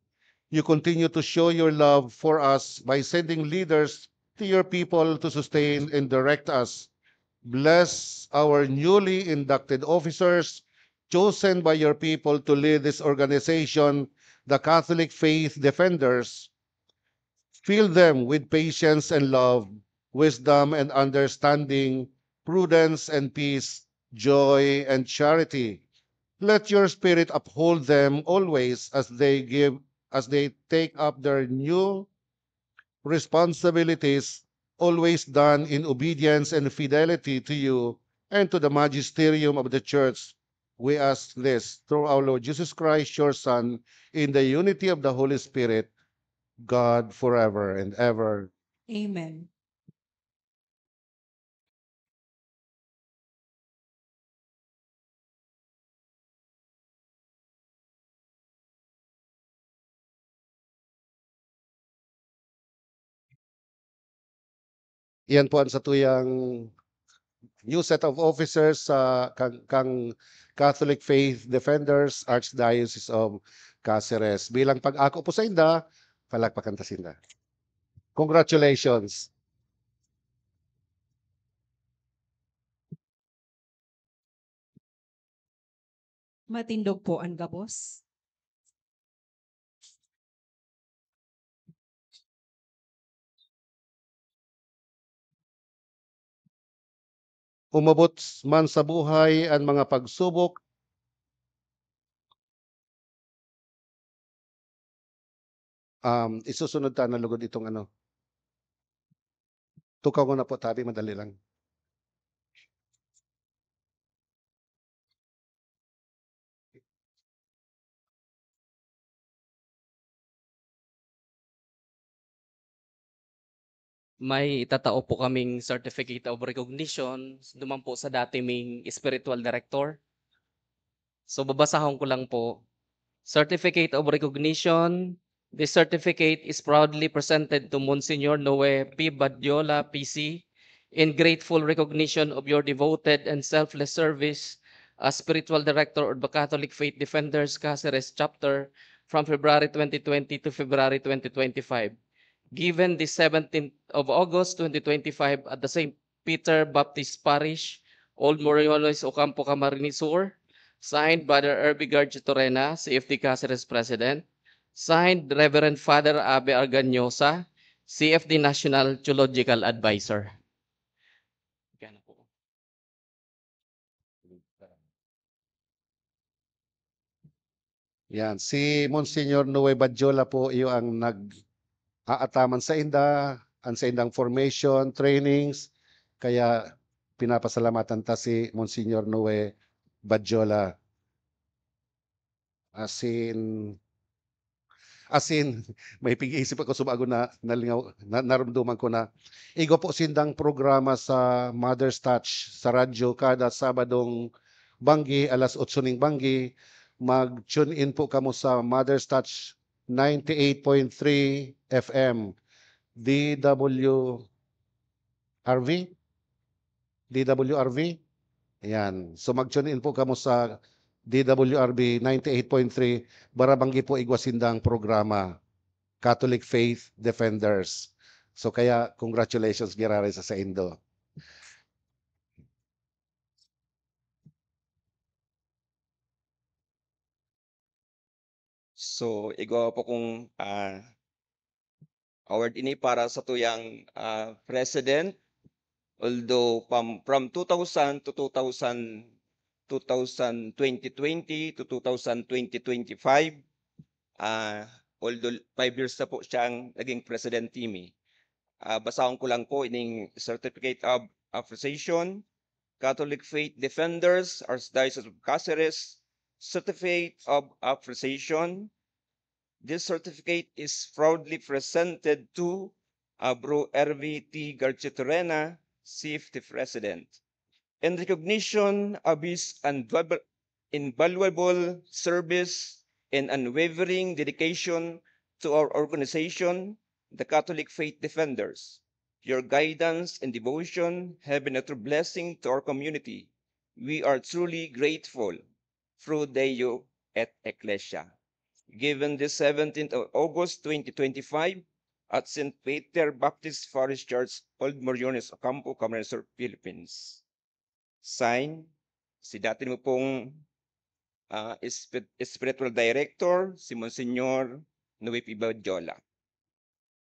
You continue to show your love for us by sending leaders to your people to sustain and direct us. Bless our newly inducted officers chosen by your people to lead this organization, the Catholic Faith Defenders. Fill them with patience and love, wisdom and understanding, prudence and peace, joy and charity. Let your Spirit uphold them always as they give, as they take up their new responsibilities, always done in obedience and fidelity to you and to the magisterium of the Church. We ask this through our Lord Jesus Christ, your Son, in the unity of the Holy Spirit, God, forever and ever. Amen. Iyan po ang satuyang new set of officers sa kang, kang Catholic Faith Defenders, Archdiocese of Caceres. Bilang pag-ako po sa inda, palakpakan ta sinda. Congratulations. Matindog po an gabos. Umabot man sa buhay an mga pagsubok, um, isusunod ta na lugod itong ano. Tukaw ko na po, tabi, madali lang. May itatao po kaming certificate of recognition duman po sa dati ming spiritual director. So, babasahon ko lang po. Certificate of recognition. This certificate is proudly presented to Monsignor Noe P. Badiola, P C, in grateful recognition of your devoted and selfless service as spiritual director of the Catholic Faith Defenders Caceres Chapter from February twenty twenty to February twenty twenty-five. Given the seventeenth of August twenty twenty-five at the Saint Peter Baptist Parish, Old Moriones, Ocampo, Camarines Sur. Signed, Brother Erby Garchitorena, C F D Caceres President. Signed, Reverend Father Abe Argañosa, C F D National Theological Advisor. Yan, si Monsignor Noe Badjola po, iyo ang nag-aataman sainda, an saindang formation, trainings, kaya pinapasalamatan ta si Monsignor Noe Badjola. Asin, asin, may pig-iisip ako, subago na nalingaw, na, narumduman ko na igwa po sindang programa sa Mother's Touch sa radyo kada Sabadong banggi, alas otso ning banggi. Mag-tune in po kamo sa Mother's Touch ninety-eight point three F M, D W R V, D W R V. Ayan. So, mag-tune in po kamo sa D W R V ninety-eight point three, bara banggi po igwa sindang programa, Catholic Faith Defenders. So, kaya congratulations giraray sa saindo. So, igwa po kung, ah, award ini para sa tuyang, ah, president. Although pam-, from two thousand to two thousand, two thousand twenty twenty to two thousand twenty twenty-five, ah, although five years na po siyang naging president, Timmy. Ah, basahon ko lang po ining Certificate of Appreciation, Catholic Faith Defenders, Archdiocese of Caceres, Certificate of Appreciation. This certificate is proudly presented to, uh, Bro Ervi T. Garchitorena, C F D President, in recognition of his invaluable, invaluable service and unwavering dedication to our organization, the Catholic Faith Defenders. Your guidance and devotion have been a true blessing to our community. We are truly grateful. Pro Deo et Ecclesia, given this seventeenth of August twenty twenty-five at Saint Peter Baptist Parish Church, Old Moriones, Ocampo, Camarines Sur, Philippines. Sign, si dati mo pong, ah, spi-, spiritual director, si Monsignor Noe P. Badjola.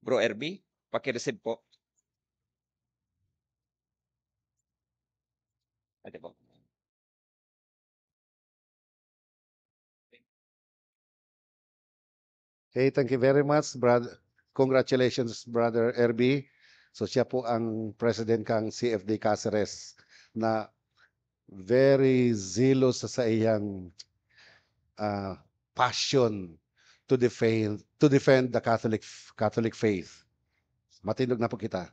Bro R B, paki-receive po. Ate po. Okay, thank you very much, brother. Congratulations, Brother R B. So, siya po ang president kang C F D Caceres na very zealous sa, sa iyang, ah, passion to defend, to defend the Catholic, Catholic faith. Matindog na po kita.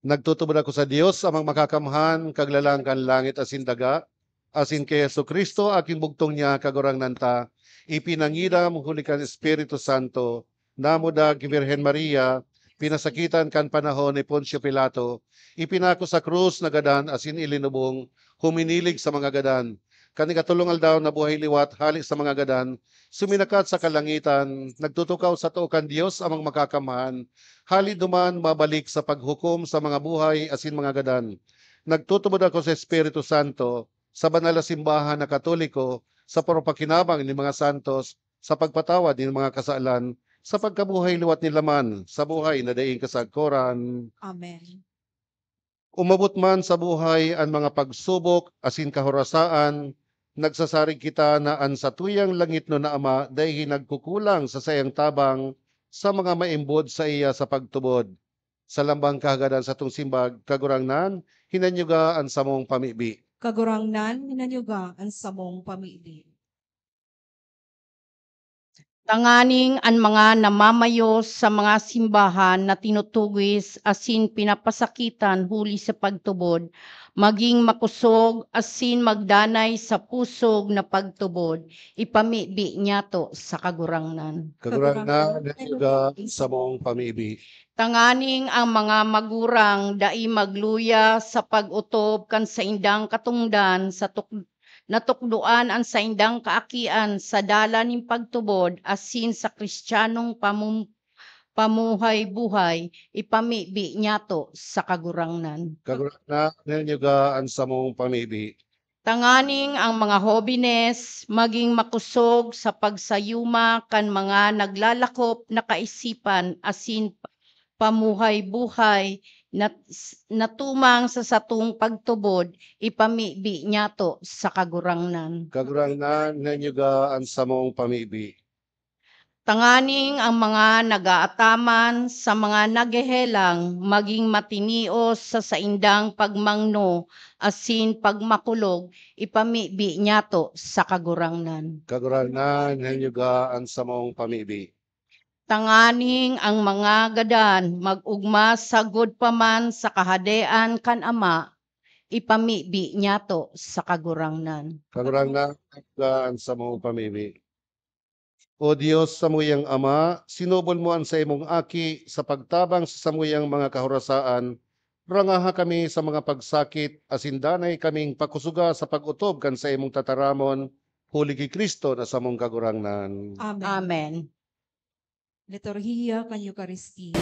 Nagtutubod ako sa Dios, Amang Makakamhan, Kaglalang kan langit asin daga, asin ki Jesu-Cristo, aking bugtong niya, Kagurangnan ta, ipinangidam huli kan Espiritu Santo, namudag ki Birhen Maria, pinasakitan kan panahon ni Poncio Pilato, ipinako sa krus, nagadan asin ilinubong, huminilig sa mga gadan. Kan ikatolong aldaw, nabuhay liwat hale sa mga gadan, suminakat sa kalangitan, nagtutukaw sa too kan Dios Amang Makakamhan. Hale duman, mabalik sa paghukom sa mga buhay asin mga gadan. Nagtutubod ako sa Espiritu Santo, sa banal na simbahan na Katoliko, sa parupakinabang nin mga santos, sa pagpatawad nin mga kasalan, sa pagkabuhay liwat nila man, sa buhay na daing kasagkoran. Amen. Umabot man sa buhay an mga pagsubok asin kahorasaan, nagsasarig kita na an satuyang langitnon na Ama dai nagkukulang sa saiyang tabang sa mga maimbod saiya sa pagtubod. Sa lambang kahagadan satong simbag, Kagurangnan, hinanyuga an samong pamibi. Kagurangnan, hinanyuga an samong pamibi. Tanganing an mga namamayo sa mga simbahan na tinutugis asin pinapasakitan huli sa pagtubod, magin makosog asin magdanay sa pusog na pagtubod, ipamibi niyato sa Kagurangnan. Kagurangnan, hinanyuga an samong pamibi. Tanganing ang mga magurang dai magluya sa pag-otob kan saindang katongdan sa tuk-, natukdoan an saindang kaakian sa dalan nin pagtubod asin sa Kristiyanong pamum-, pamuhay-buhay, ipamibi niyato sa Kagurangnan. Kagurangnan, hinanyuga an samong pamibi. Tanganing ang mga hobenes magin makosog sa pagsayuma kan mga naglalakop na kaisipan asin pamuhay-buhay na, na tumang sa satong pagtubod, ipamibi niyato sa Kagurangnan. Kagurangnan, hinanyuga an samong pamibi. Tanganing ang mga nag-aataman sa mga naghehelang magin matinios sa saindang pagmangno asin pagmakulog, ipamibi niyato sa Kagurangnan. Kagurangnan, hinanyuga an samong pamibi. Tanganing ang mga gadan mag-ogma sagkod pa man sa Kahadean kan Ama, ipamibi niyato sa Kagurangnan. Kagurangnan, hinanyuga an samong pamibi. O Dios, samuyang Ama, sinubol mo an saimong Aki sa pagtabang sa samuyang mga kahorasaan. Rangaha kami sa mga pagsakit, asin danay kaming pakusuga sa pag-otob kan saimong tataramon, huli ki Cristo na samong Kagurangnan. Amen. Amen. Liturhiya kan Eukaristia.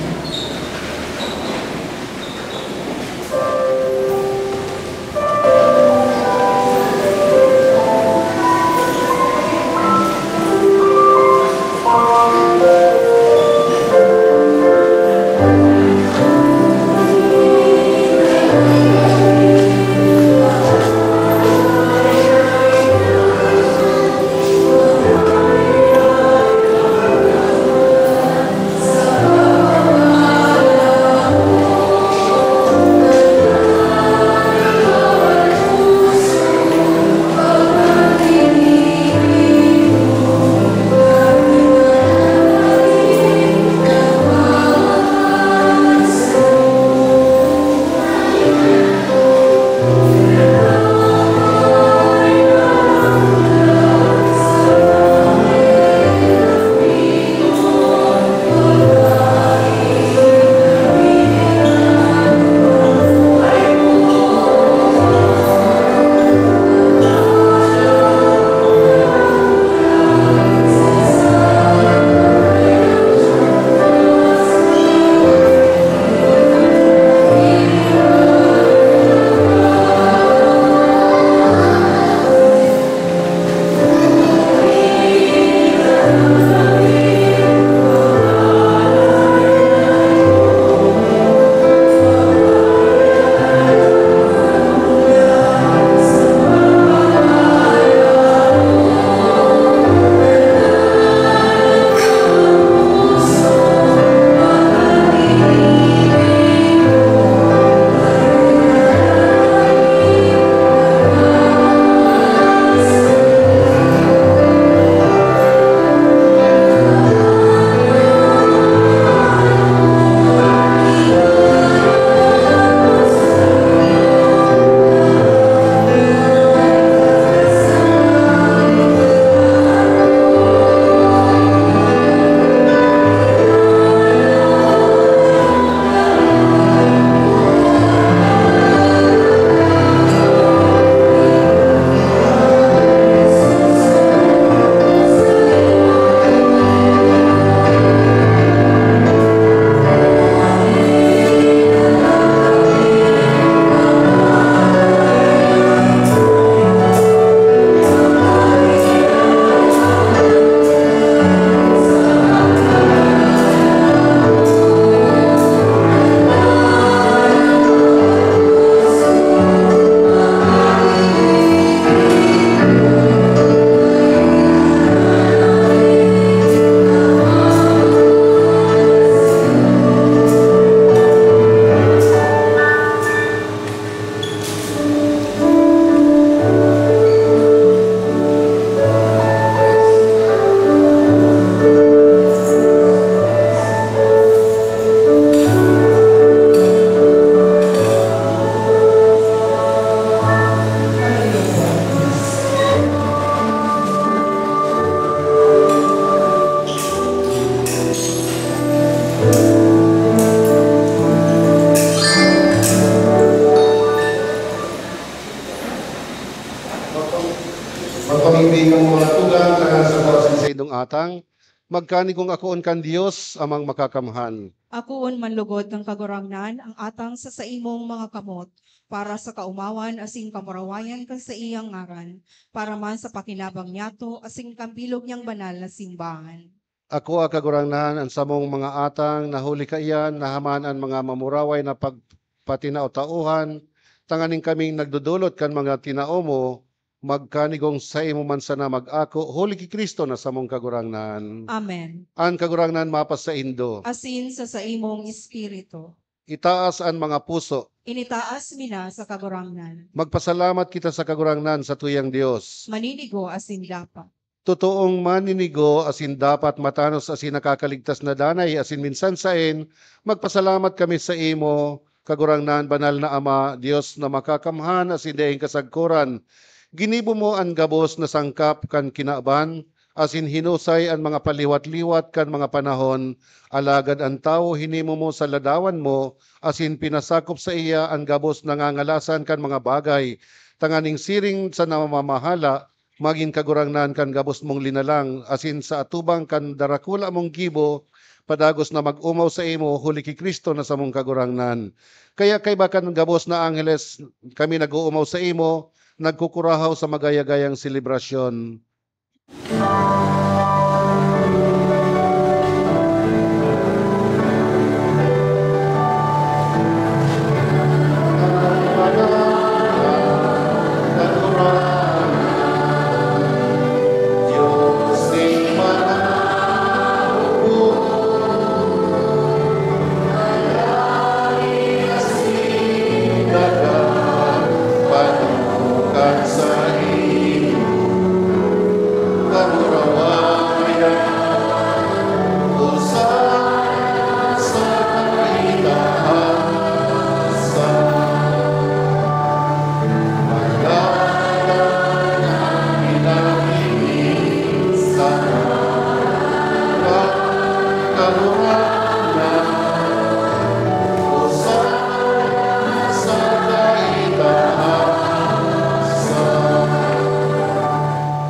Magpamibi kamo mga tugang, tanganing sa saindong atang, magkanigong akoon kan Dios, Amang Makakamhan. Akoon man logod kan Kagurangnan ang atang sa saimong mga kamot, para sa kaomawan asin kamurawayan kan saiyang ngaran, para man sa pakinabang niyato asin kan bilog niyang banal na simbahan. Akoa, Kagurangnan, an samong mga atang, na huli kaiyan nahaman an mga mamuraway na pagpatinao-taohan, tanganing kaming nagdodolot kan mga tinao mo, magkanigong saimo man sana mag-ako, huli ki Cristo na samong Kagurangnan. Amen. An Kagurangnan mapasaindo. Asin sa saimong espiritu. Itaas an mga puso. Initaas mi na sa Kagurangnan. Magpasalamat kita sa Kagurangnan, satuyang Dios. Maninigo asin dapat. Totoong maninigo asin dapat, matanos asin nakakaligtas na danay, asin minsan saen, magpasalamat kami saimo, Kagurangnan, Banal na Ama, Dios na makakamhan asin daing kasagkoran. Ginibo mo an gabos na sangkap kan kinaban, asin hinusay an mga paliwat-liwat kan mga panahon, alagad an tawo hinimo mo sa ladawan mo, asin pinasakop saiya an gabos na ngangalasan kan mga bagay, tanganing siring sa namamahala, magin kagurangnan kan gabos mong linalang, asin sa atubang kan darakula mong gibo, padagos na mag-omaw saimo, huli ki Cristo na samong Kagurangnan. Kaya kaiba kan gabos na angheles, kami nag-oomaw saimo, nagkukurahaw sa magaya-gayang selebrasyon.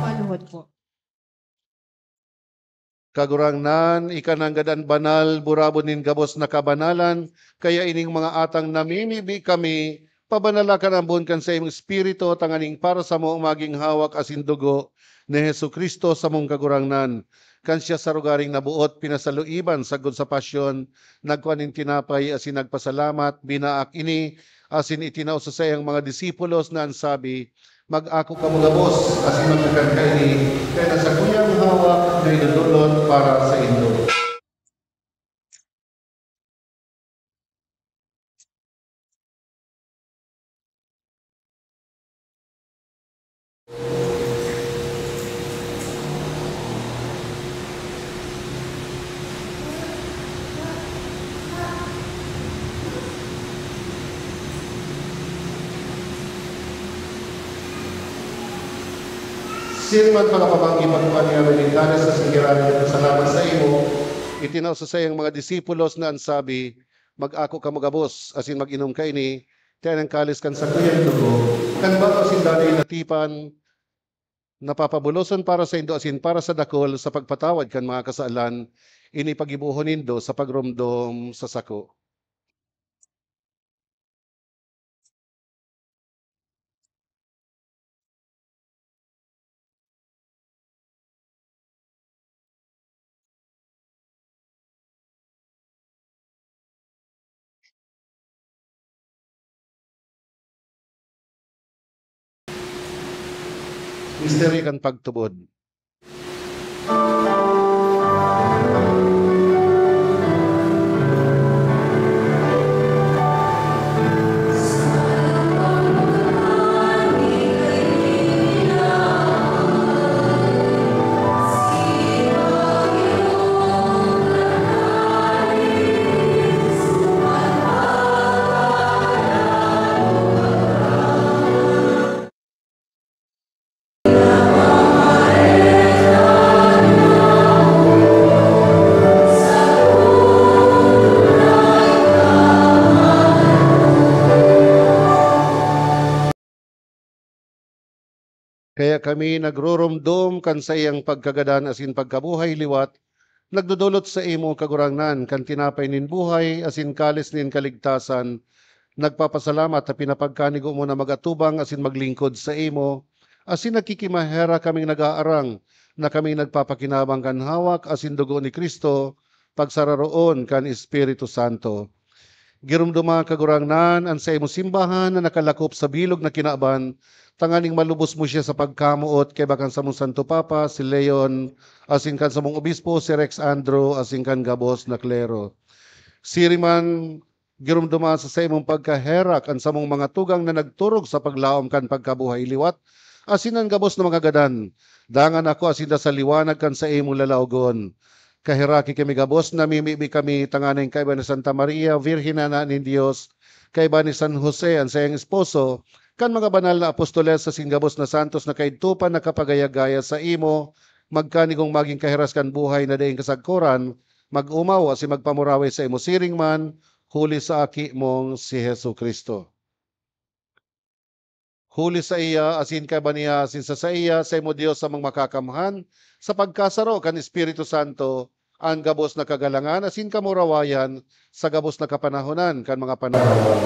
Paluhod po. Kagurangnan, ika nanggad an banal, burabod nin gabos na kabanalan, kaya ining mga atang namimibi kami, pabanala kan ambon kan saimong Espiritu, tanganing para samo magin hawak asin dugo ni Jesu-Cristo, samong Kagurangnan. Kan siya sa rogaring naboot, pinasaluiban sagkod sa pasyon, nagkua nin tinapay asin nagpasalamat, binaak ini, asin itinao sa saiyang mga disipulos na an sabi, "Mag-ako kamo gabos, asin magkakan kaini, kaya an sakuyang hawak na idodolot para saindo." Siring man, mga pamangkin, pagkuha niya rin nin kalis asin giraray na pasalamat saimo, itinao sa saiyang mga disipulos na an sabi, "Mag-ako kamo gabos asin mag-inom kaini, ta an kalis kan sakuyang dugo, kan bago asin danay na tipan, na papabulosan para saindo asin para sa dakul sa pagpatawad kan mga kasalan. Ini paggibohon nindo sa pagromdom sa sako." Misteryo kan pagtubod. kami nagrurumdom kan saiyang pagkagadan asin pagkabuhay liwat, nagdodolot saimo, Kagurangnan, kan tinapay nin buhay asin kalis nin kaligtasan. Nagpapasalamat ta pinapagkanigo mo na mag-atubang asin maglingkod saimo, asin nagkikimaherak kaming nag-aarang na kami nagpapakinabang kan hawak asin dugo ni Cristo, pagsararoon kan Espiritu Santo. Giromdoma, Kagurangnan, an saimong simbahan na nakalakop sa bilog na kinaban, tanganing malubos mo siya sa pagkamoot kaiba kan samong Santo Papa, si Leon, asin kan samong obispo, si Rex Andro, asin kan gabos na klero. Siring man, giromdoma sa saimong pagkaherak an samong mga tugang na nagturog sa paglaom kan pagkabuhay liwat, asin an gabos na mga gadan. Dangan ako asin ta sa liwanag kan saimong lalaogon. Kaheraki kami gabos, namimibi kami tanganing kaiba ni Santa Maria, Virgen na Ina nin Dios, kaiba ni San Jose, an saiyang esposo, kan mga banal na apostoles asin gabos na santos na kaidto pa nakapagaya-gaya saimo, magkanigong magin kahiras kan buhay na daing kasagkoran, mag-omaw asin magpamuraway saimo siring man, huli sa Aki mong si Jesu-Cristo. Huli saiya, asin kaiba niya, asin sa saiya, saimo Dios amang makakamhan, sa pagkasaro kan Espiritu Santo, an gabos na kagalangan asin kamurawayan sa gabos na kapanahonan kan mga panahon.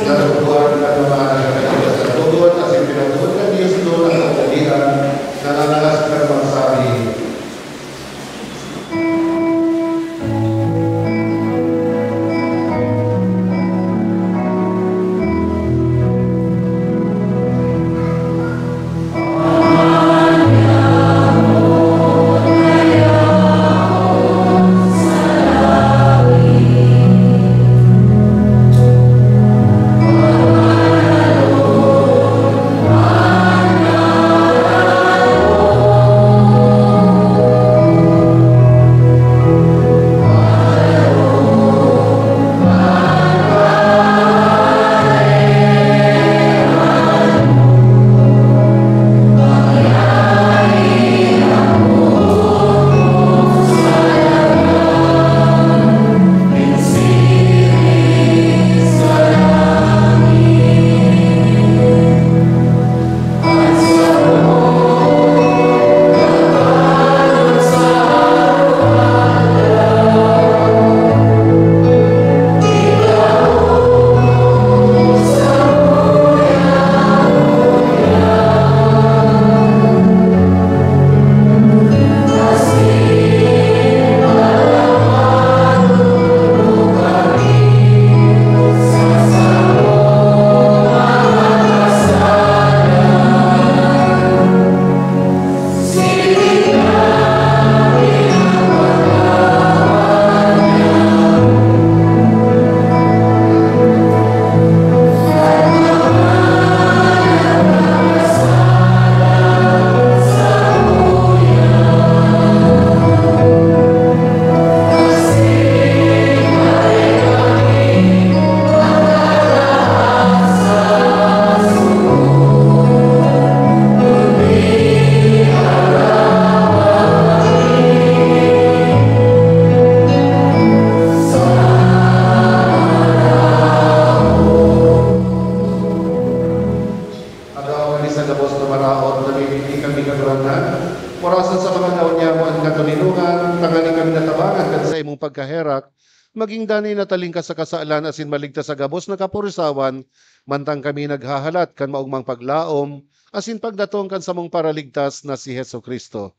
Nagbubuhan kan mga nagkakita sa tugon, asin pinatugon kan Dios doon ang kapugian, nanangalas kan magsabi, Aldaw kami sa gabos na maraot, namimibi kami, Kagurangnan. Orasan sa mga daw niya mo an katoninongan, tanganing kami natabangan kan saimong pagkaherak, maging danay na talingkas sa kasalan asin maligtas sa gabos na kapurisawan, mantang kami naghahalat kan maogmang paglaom asin pagdatong kan samong Paraligtas na si Jesu-Cristo.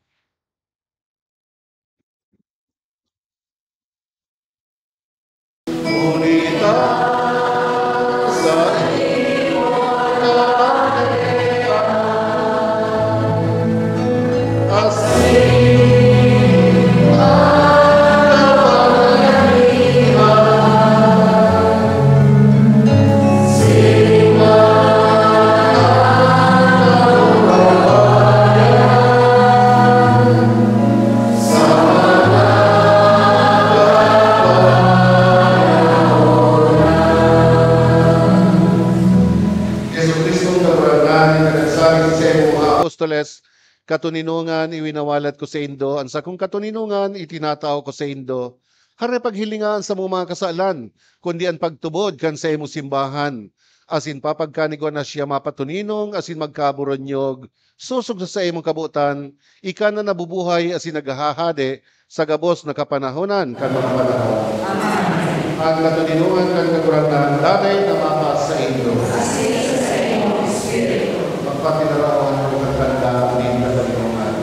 Huli ta sa imo na Katoninongan, iwinawalat ko saindo an sakong katoninongan, itinatao ko saindo. Hare paghilinga an samong mga kasalan, kundi an pagtubod kan saimong simbahan. Asin papagkanigwa na siya mapatoninong asin magkaburonyog, sosog sa saimong kabotan, ika na nabubuhay asin naghahade sa gabos na kapanahonan kan mga panahon. Amen. An katoninongan kan Kagurangnan danay na mapasaindo. Asin sa saimong espiritu. Magpatinarawan ko kan tanda nin katoninongan.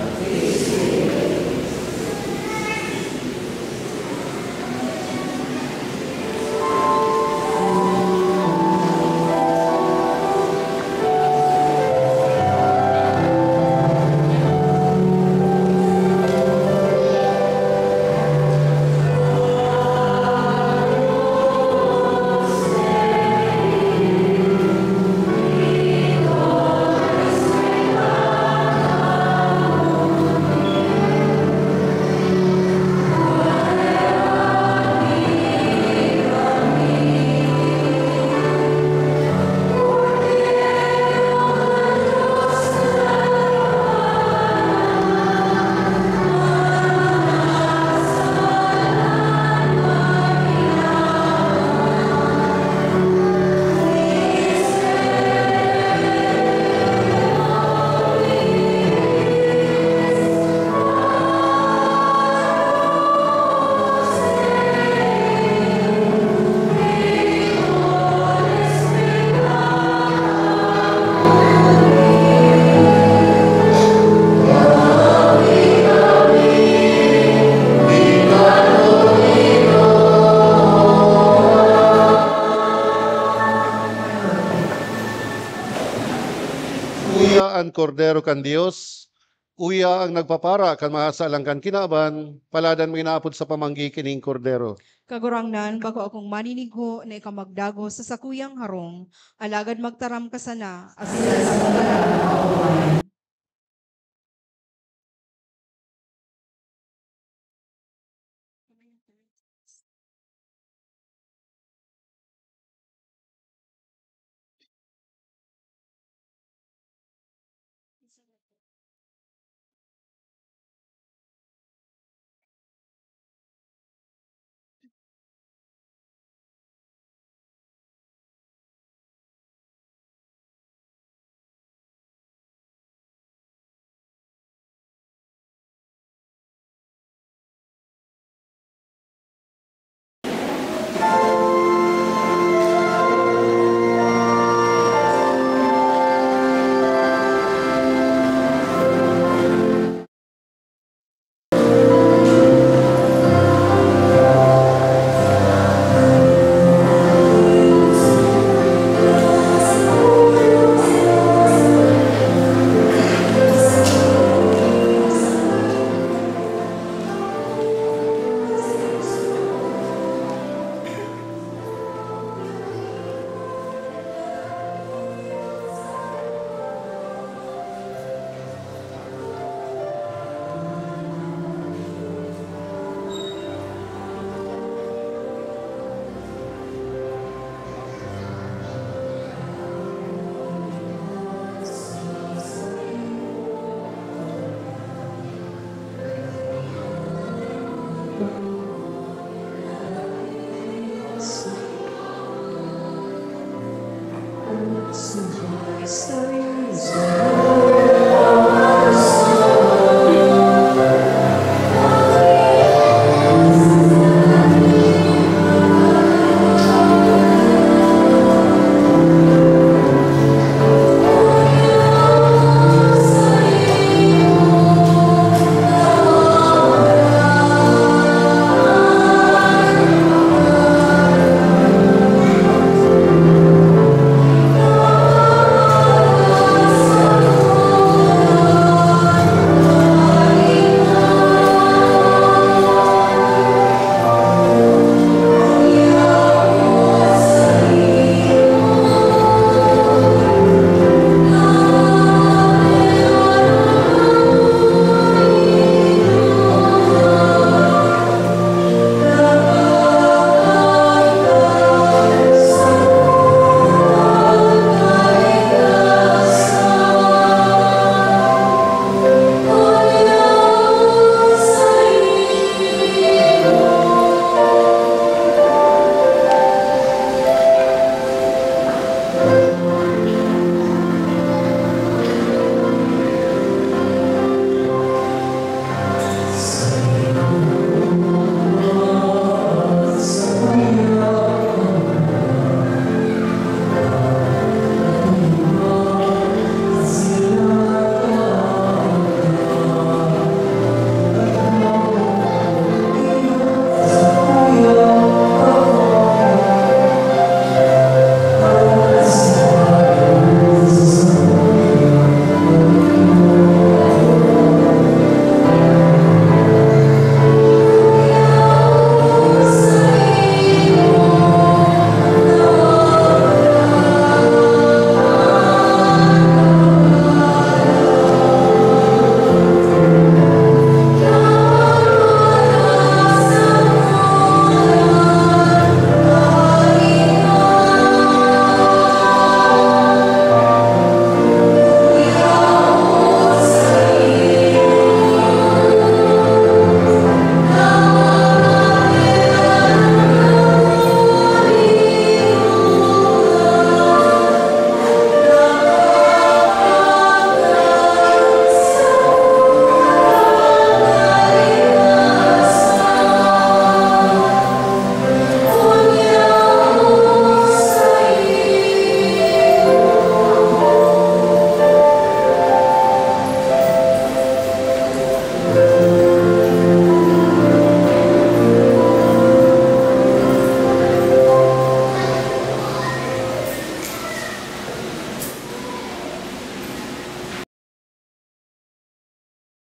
Uya an Kordero kan Dios, uya ang nagpapara kan mga salang kan kinaban, paladan mo inaapod sa pamanggi kining Kordero. Kagurangnan, bako akong maninigho na ikaw magdagos sa sakuyang harong, alagad magtaram ka sana, asin sa mga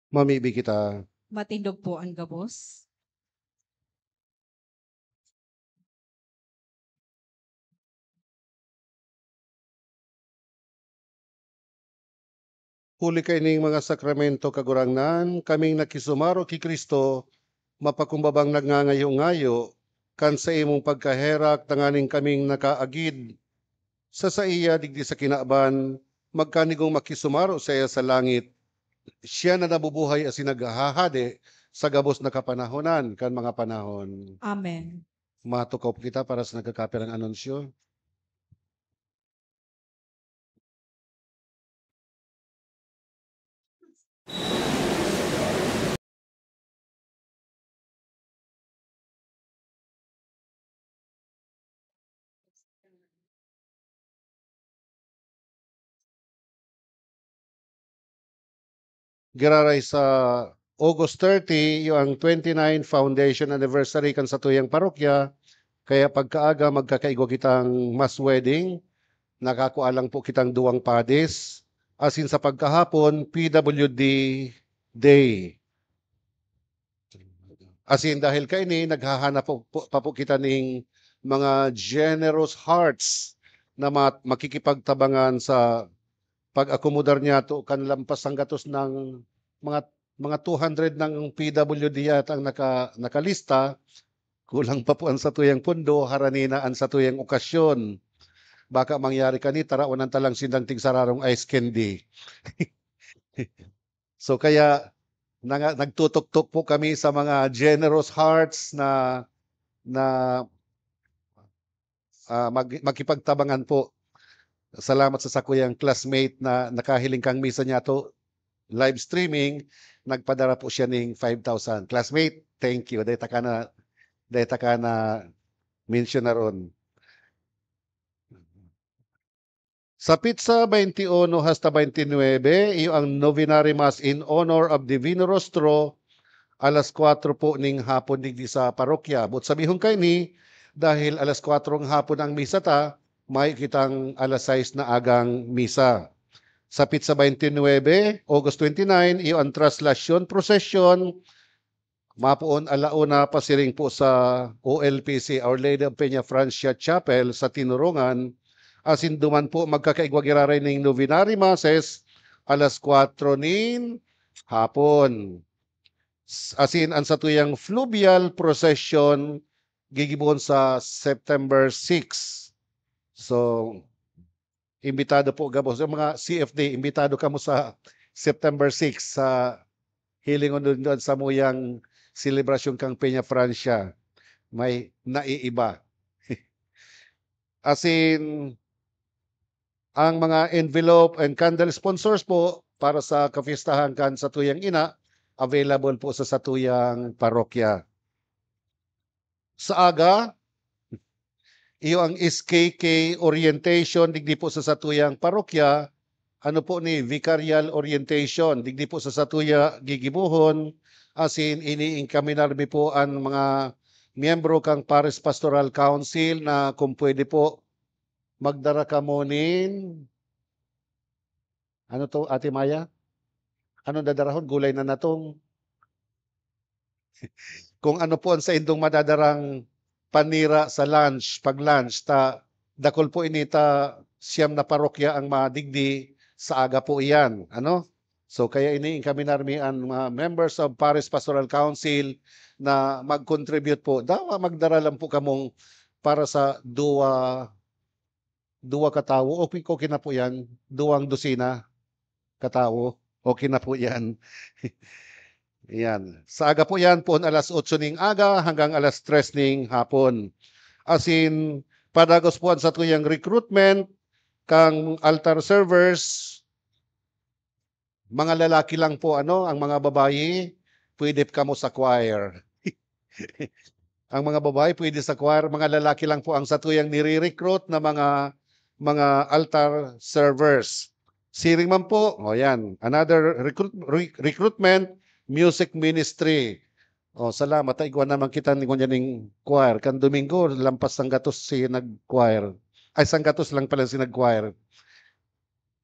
Mamibi kita. Matindog po ang gabos. Huli kaining mga sakramento, Kagurangnan, kaming nakisumaro ki Cristo, mapakumbabang nagngangayo-ngayo kan saimong pagkaherak tanganing kaming nakaagid sa saiya digdi sa kinaban, magkanigong makisumaro saiya sa langit. Siya na nabubuhay asin naghahade sa gabos na kapanahonan kan mga panahon. Amen. Matukaw po kita para sa nagkakapirang anunsyo. Giraray sa August thirty, iyo ang twenty-nine foundation anniversary kan satuyang parokya, kaya pagkaaga magkakaigwa kitang mass wedding, nakakua lang po kitang duwang padis, asin sa pagkahapon, P W D Day. Asin dahil kaini, naghahanap po, po, pa po kita ning mga generous hearts na mat-, makikipagtabangan sa pag-akomodar niyato kan lampas sanggatos ng mga, mga two hundred ng P W D yata ang naka-, nakalista. Kulang pa po ang satuyang pondo, harani na ang satuyang okasyon. Baka mangyari kani, tarawan ta lang sindang tigsararong ice candy. So, kaya nanga-, nagtutuktok po kami sa mga generous hearts na, na, ah, mag-, makipagtabangan po. Salamat sa sakuyang classmate na nakahiling kang misa niyato, live streaming, nagpadara po siya ning five thousand. Classmate, thank you. Dahil taka na, dahil taka na mensyonaron. Sa petsa twenty-one hasta twenty-nine, iyo ang Novenary Mass in honor of Divino Rostro, alas kwatro po ning hapon digdi sa parokya. But sabihon kaini, dahil alas kwatro ng hapon ang misa ta, may kitang alas sais na agang misa. Sa petsa twenty-nine, August twenty-nine, iyo ang Traslasyon Procession, mapoon ala una pasiring po sa O L P C, Our Lady of Peña Francia Chapel sa Tinurongan, asin duman po magkakaigwa giraray ning Novenary Masses alas kwatro nin hapon. S-, asin an satuyang fluvial procession gigibohon sa September six. So, imbitado po gabos. Yung mga C F D, imbitado kamo sa September six sa hilingon dun, dun sa muyang selebrasyon kang Peña Francia. May naiiba. Asin, ang mga envelope and candle sponsors po para sa kafiestahan kan satuyang ina, available po sa satuyang parokya. Sa aga, iyo ang S K K orientation digdi po sa satuyang parokya. Ano po ni, vicarial orientation digdi po sa satuya gigibohon, asin iniinkaminar mi po an mga miyembro kan Parish Pastoral Council na kung pwede po, magdara kamo nin, ano to, Ate Maya? Anong dadarahon? Gulay na natong. Kung ano po ang saindong madadarang panira sa lunch, pag-lunch, ta dakul po ini ta siyam na parokya ang madigdi sa aga po iyan, ano? So, kaya iniinkaminar mi an mga members of Parish Pastoral Council na mag-contribute po. Dawa magdara lang po kamong para sa duwa, duwa ka tawo. Okay, okay na po yan. Duwang dosina ka tawo. Okay na po yan. Yan. Sa aga po yan, poon alas otso ning aga hanggang alas tres ning hapon. Asin, padagos po an satuyang recruitment kang altar servers. Mga lalaki lang po, ano, ang mga babayi, pwede kamo sa choir. Ang mga babayi pwede sa choir, mga lalaki lang po ang satuyang nire-recruit na mga, mga altar servers. Siring man po, o yan, another recruit-, re-, recruitment, music ministry. O, salamat, ta igwa naman kita ni ngunyan ning choir. Kan Domingo, lampas sanggatos si nag-choir. Ay, sanggatos lang pala si nag-choir.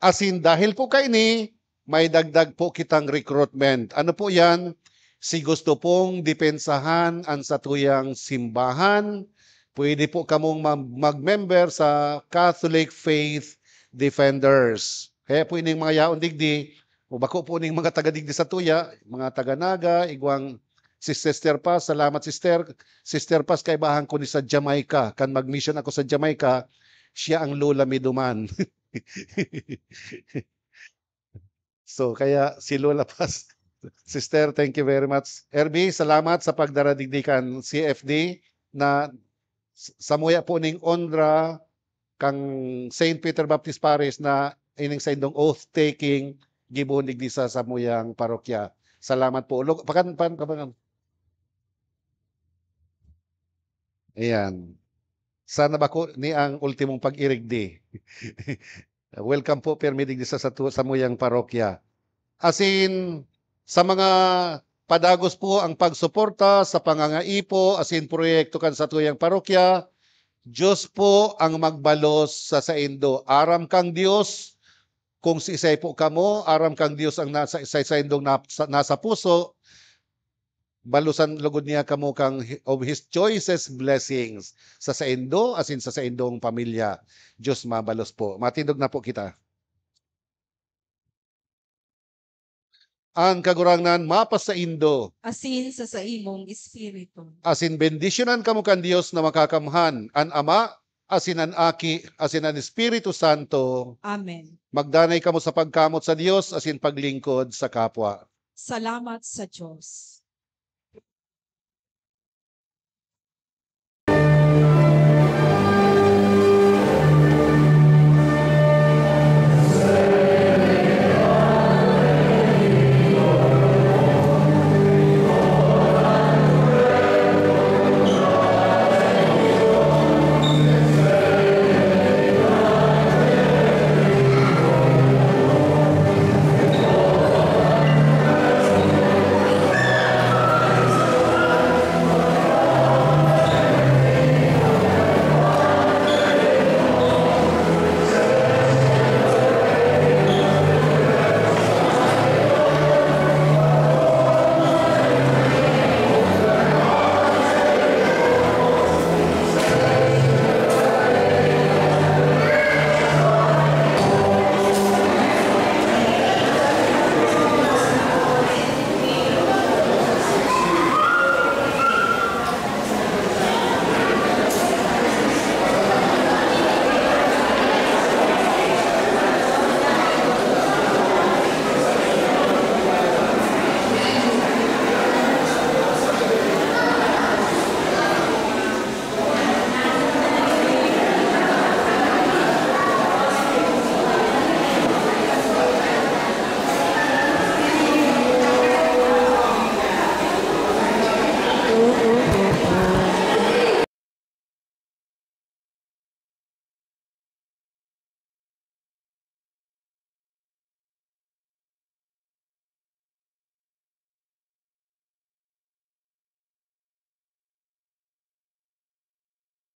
Asin dahil po kaini, may dagdag po kitang recruitment. Ano po yan? Si gusto pong depensahan ang satuyang simbahan, pwede po kamong mag- mag-member sa Catholic Faith Defenders. Kaya po ining mga yaon digdi, o bako po ning mga taga digdi sa tuya, mga taga Naga, igwang si Sister Paz, salamat Sister. Sister Paz, kaibahan ko ni sa Jamaica. Kan mag-mission ako sa Jamaica, siya ang lola mi duman. So, kaya si Lola Paz, Sister, thank you very much. R B, salamat sa pagdara digdi kan C F D na s- samuya po ning onra kang Saint Peter Baptist Parish na ining saindong oath-taking gibohon digdi sa samuyang parokya. Salamat po. Lug- pakan, pakan, pakan. Ayan. Sana bako ni ang ultimong pag-irig di. Welcome po, pirmi digdi sa, sa tu- samuyang parokya. Asin, sa mga padagos po ang pagsuporta sa pangangaipo asin proyekto kan satuyang parokya, Diyos po ang magbalos sa saindo. Aram kang Diyos kung siisay po kamo, aram kang Diyos ang nasa, sa saindong nap- sa- nasa puso, balusan lugod niya kamo kang hi- of His choicest blessings sa saindo asin sa saindong pamilya. Diyos mabalos po. Matindog na po kita. Ang Kagurangnan mapasaindo. Asin sa saimong espiritu. Asin bendisyonan kamo kan Dios na Makakamhan, an Ama, asin an Aki, asin an Espiritu Santo. Amen. Magdanay kamo sa pagkamot sa Dios asin paglingkod sa kapwa. Salamat sa Dios.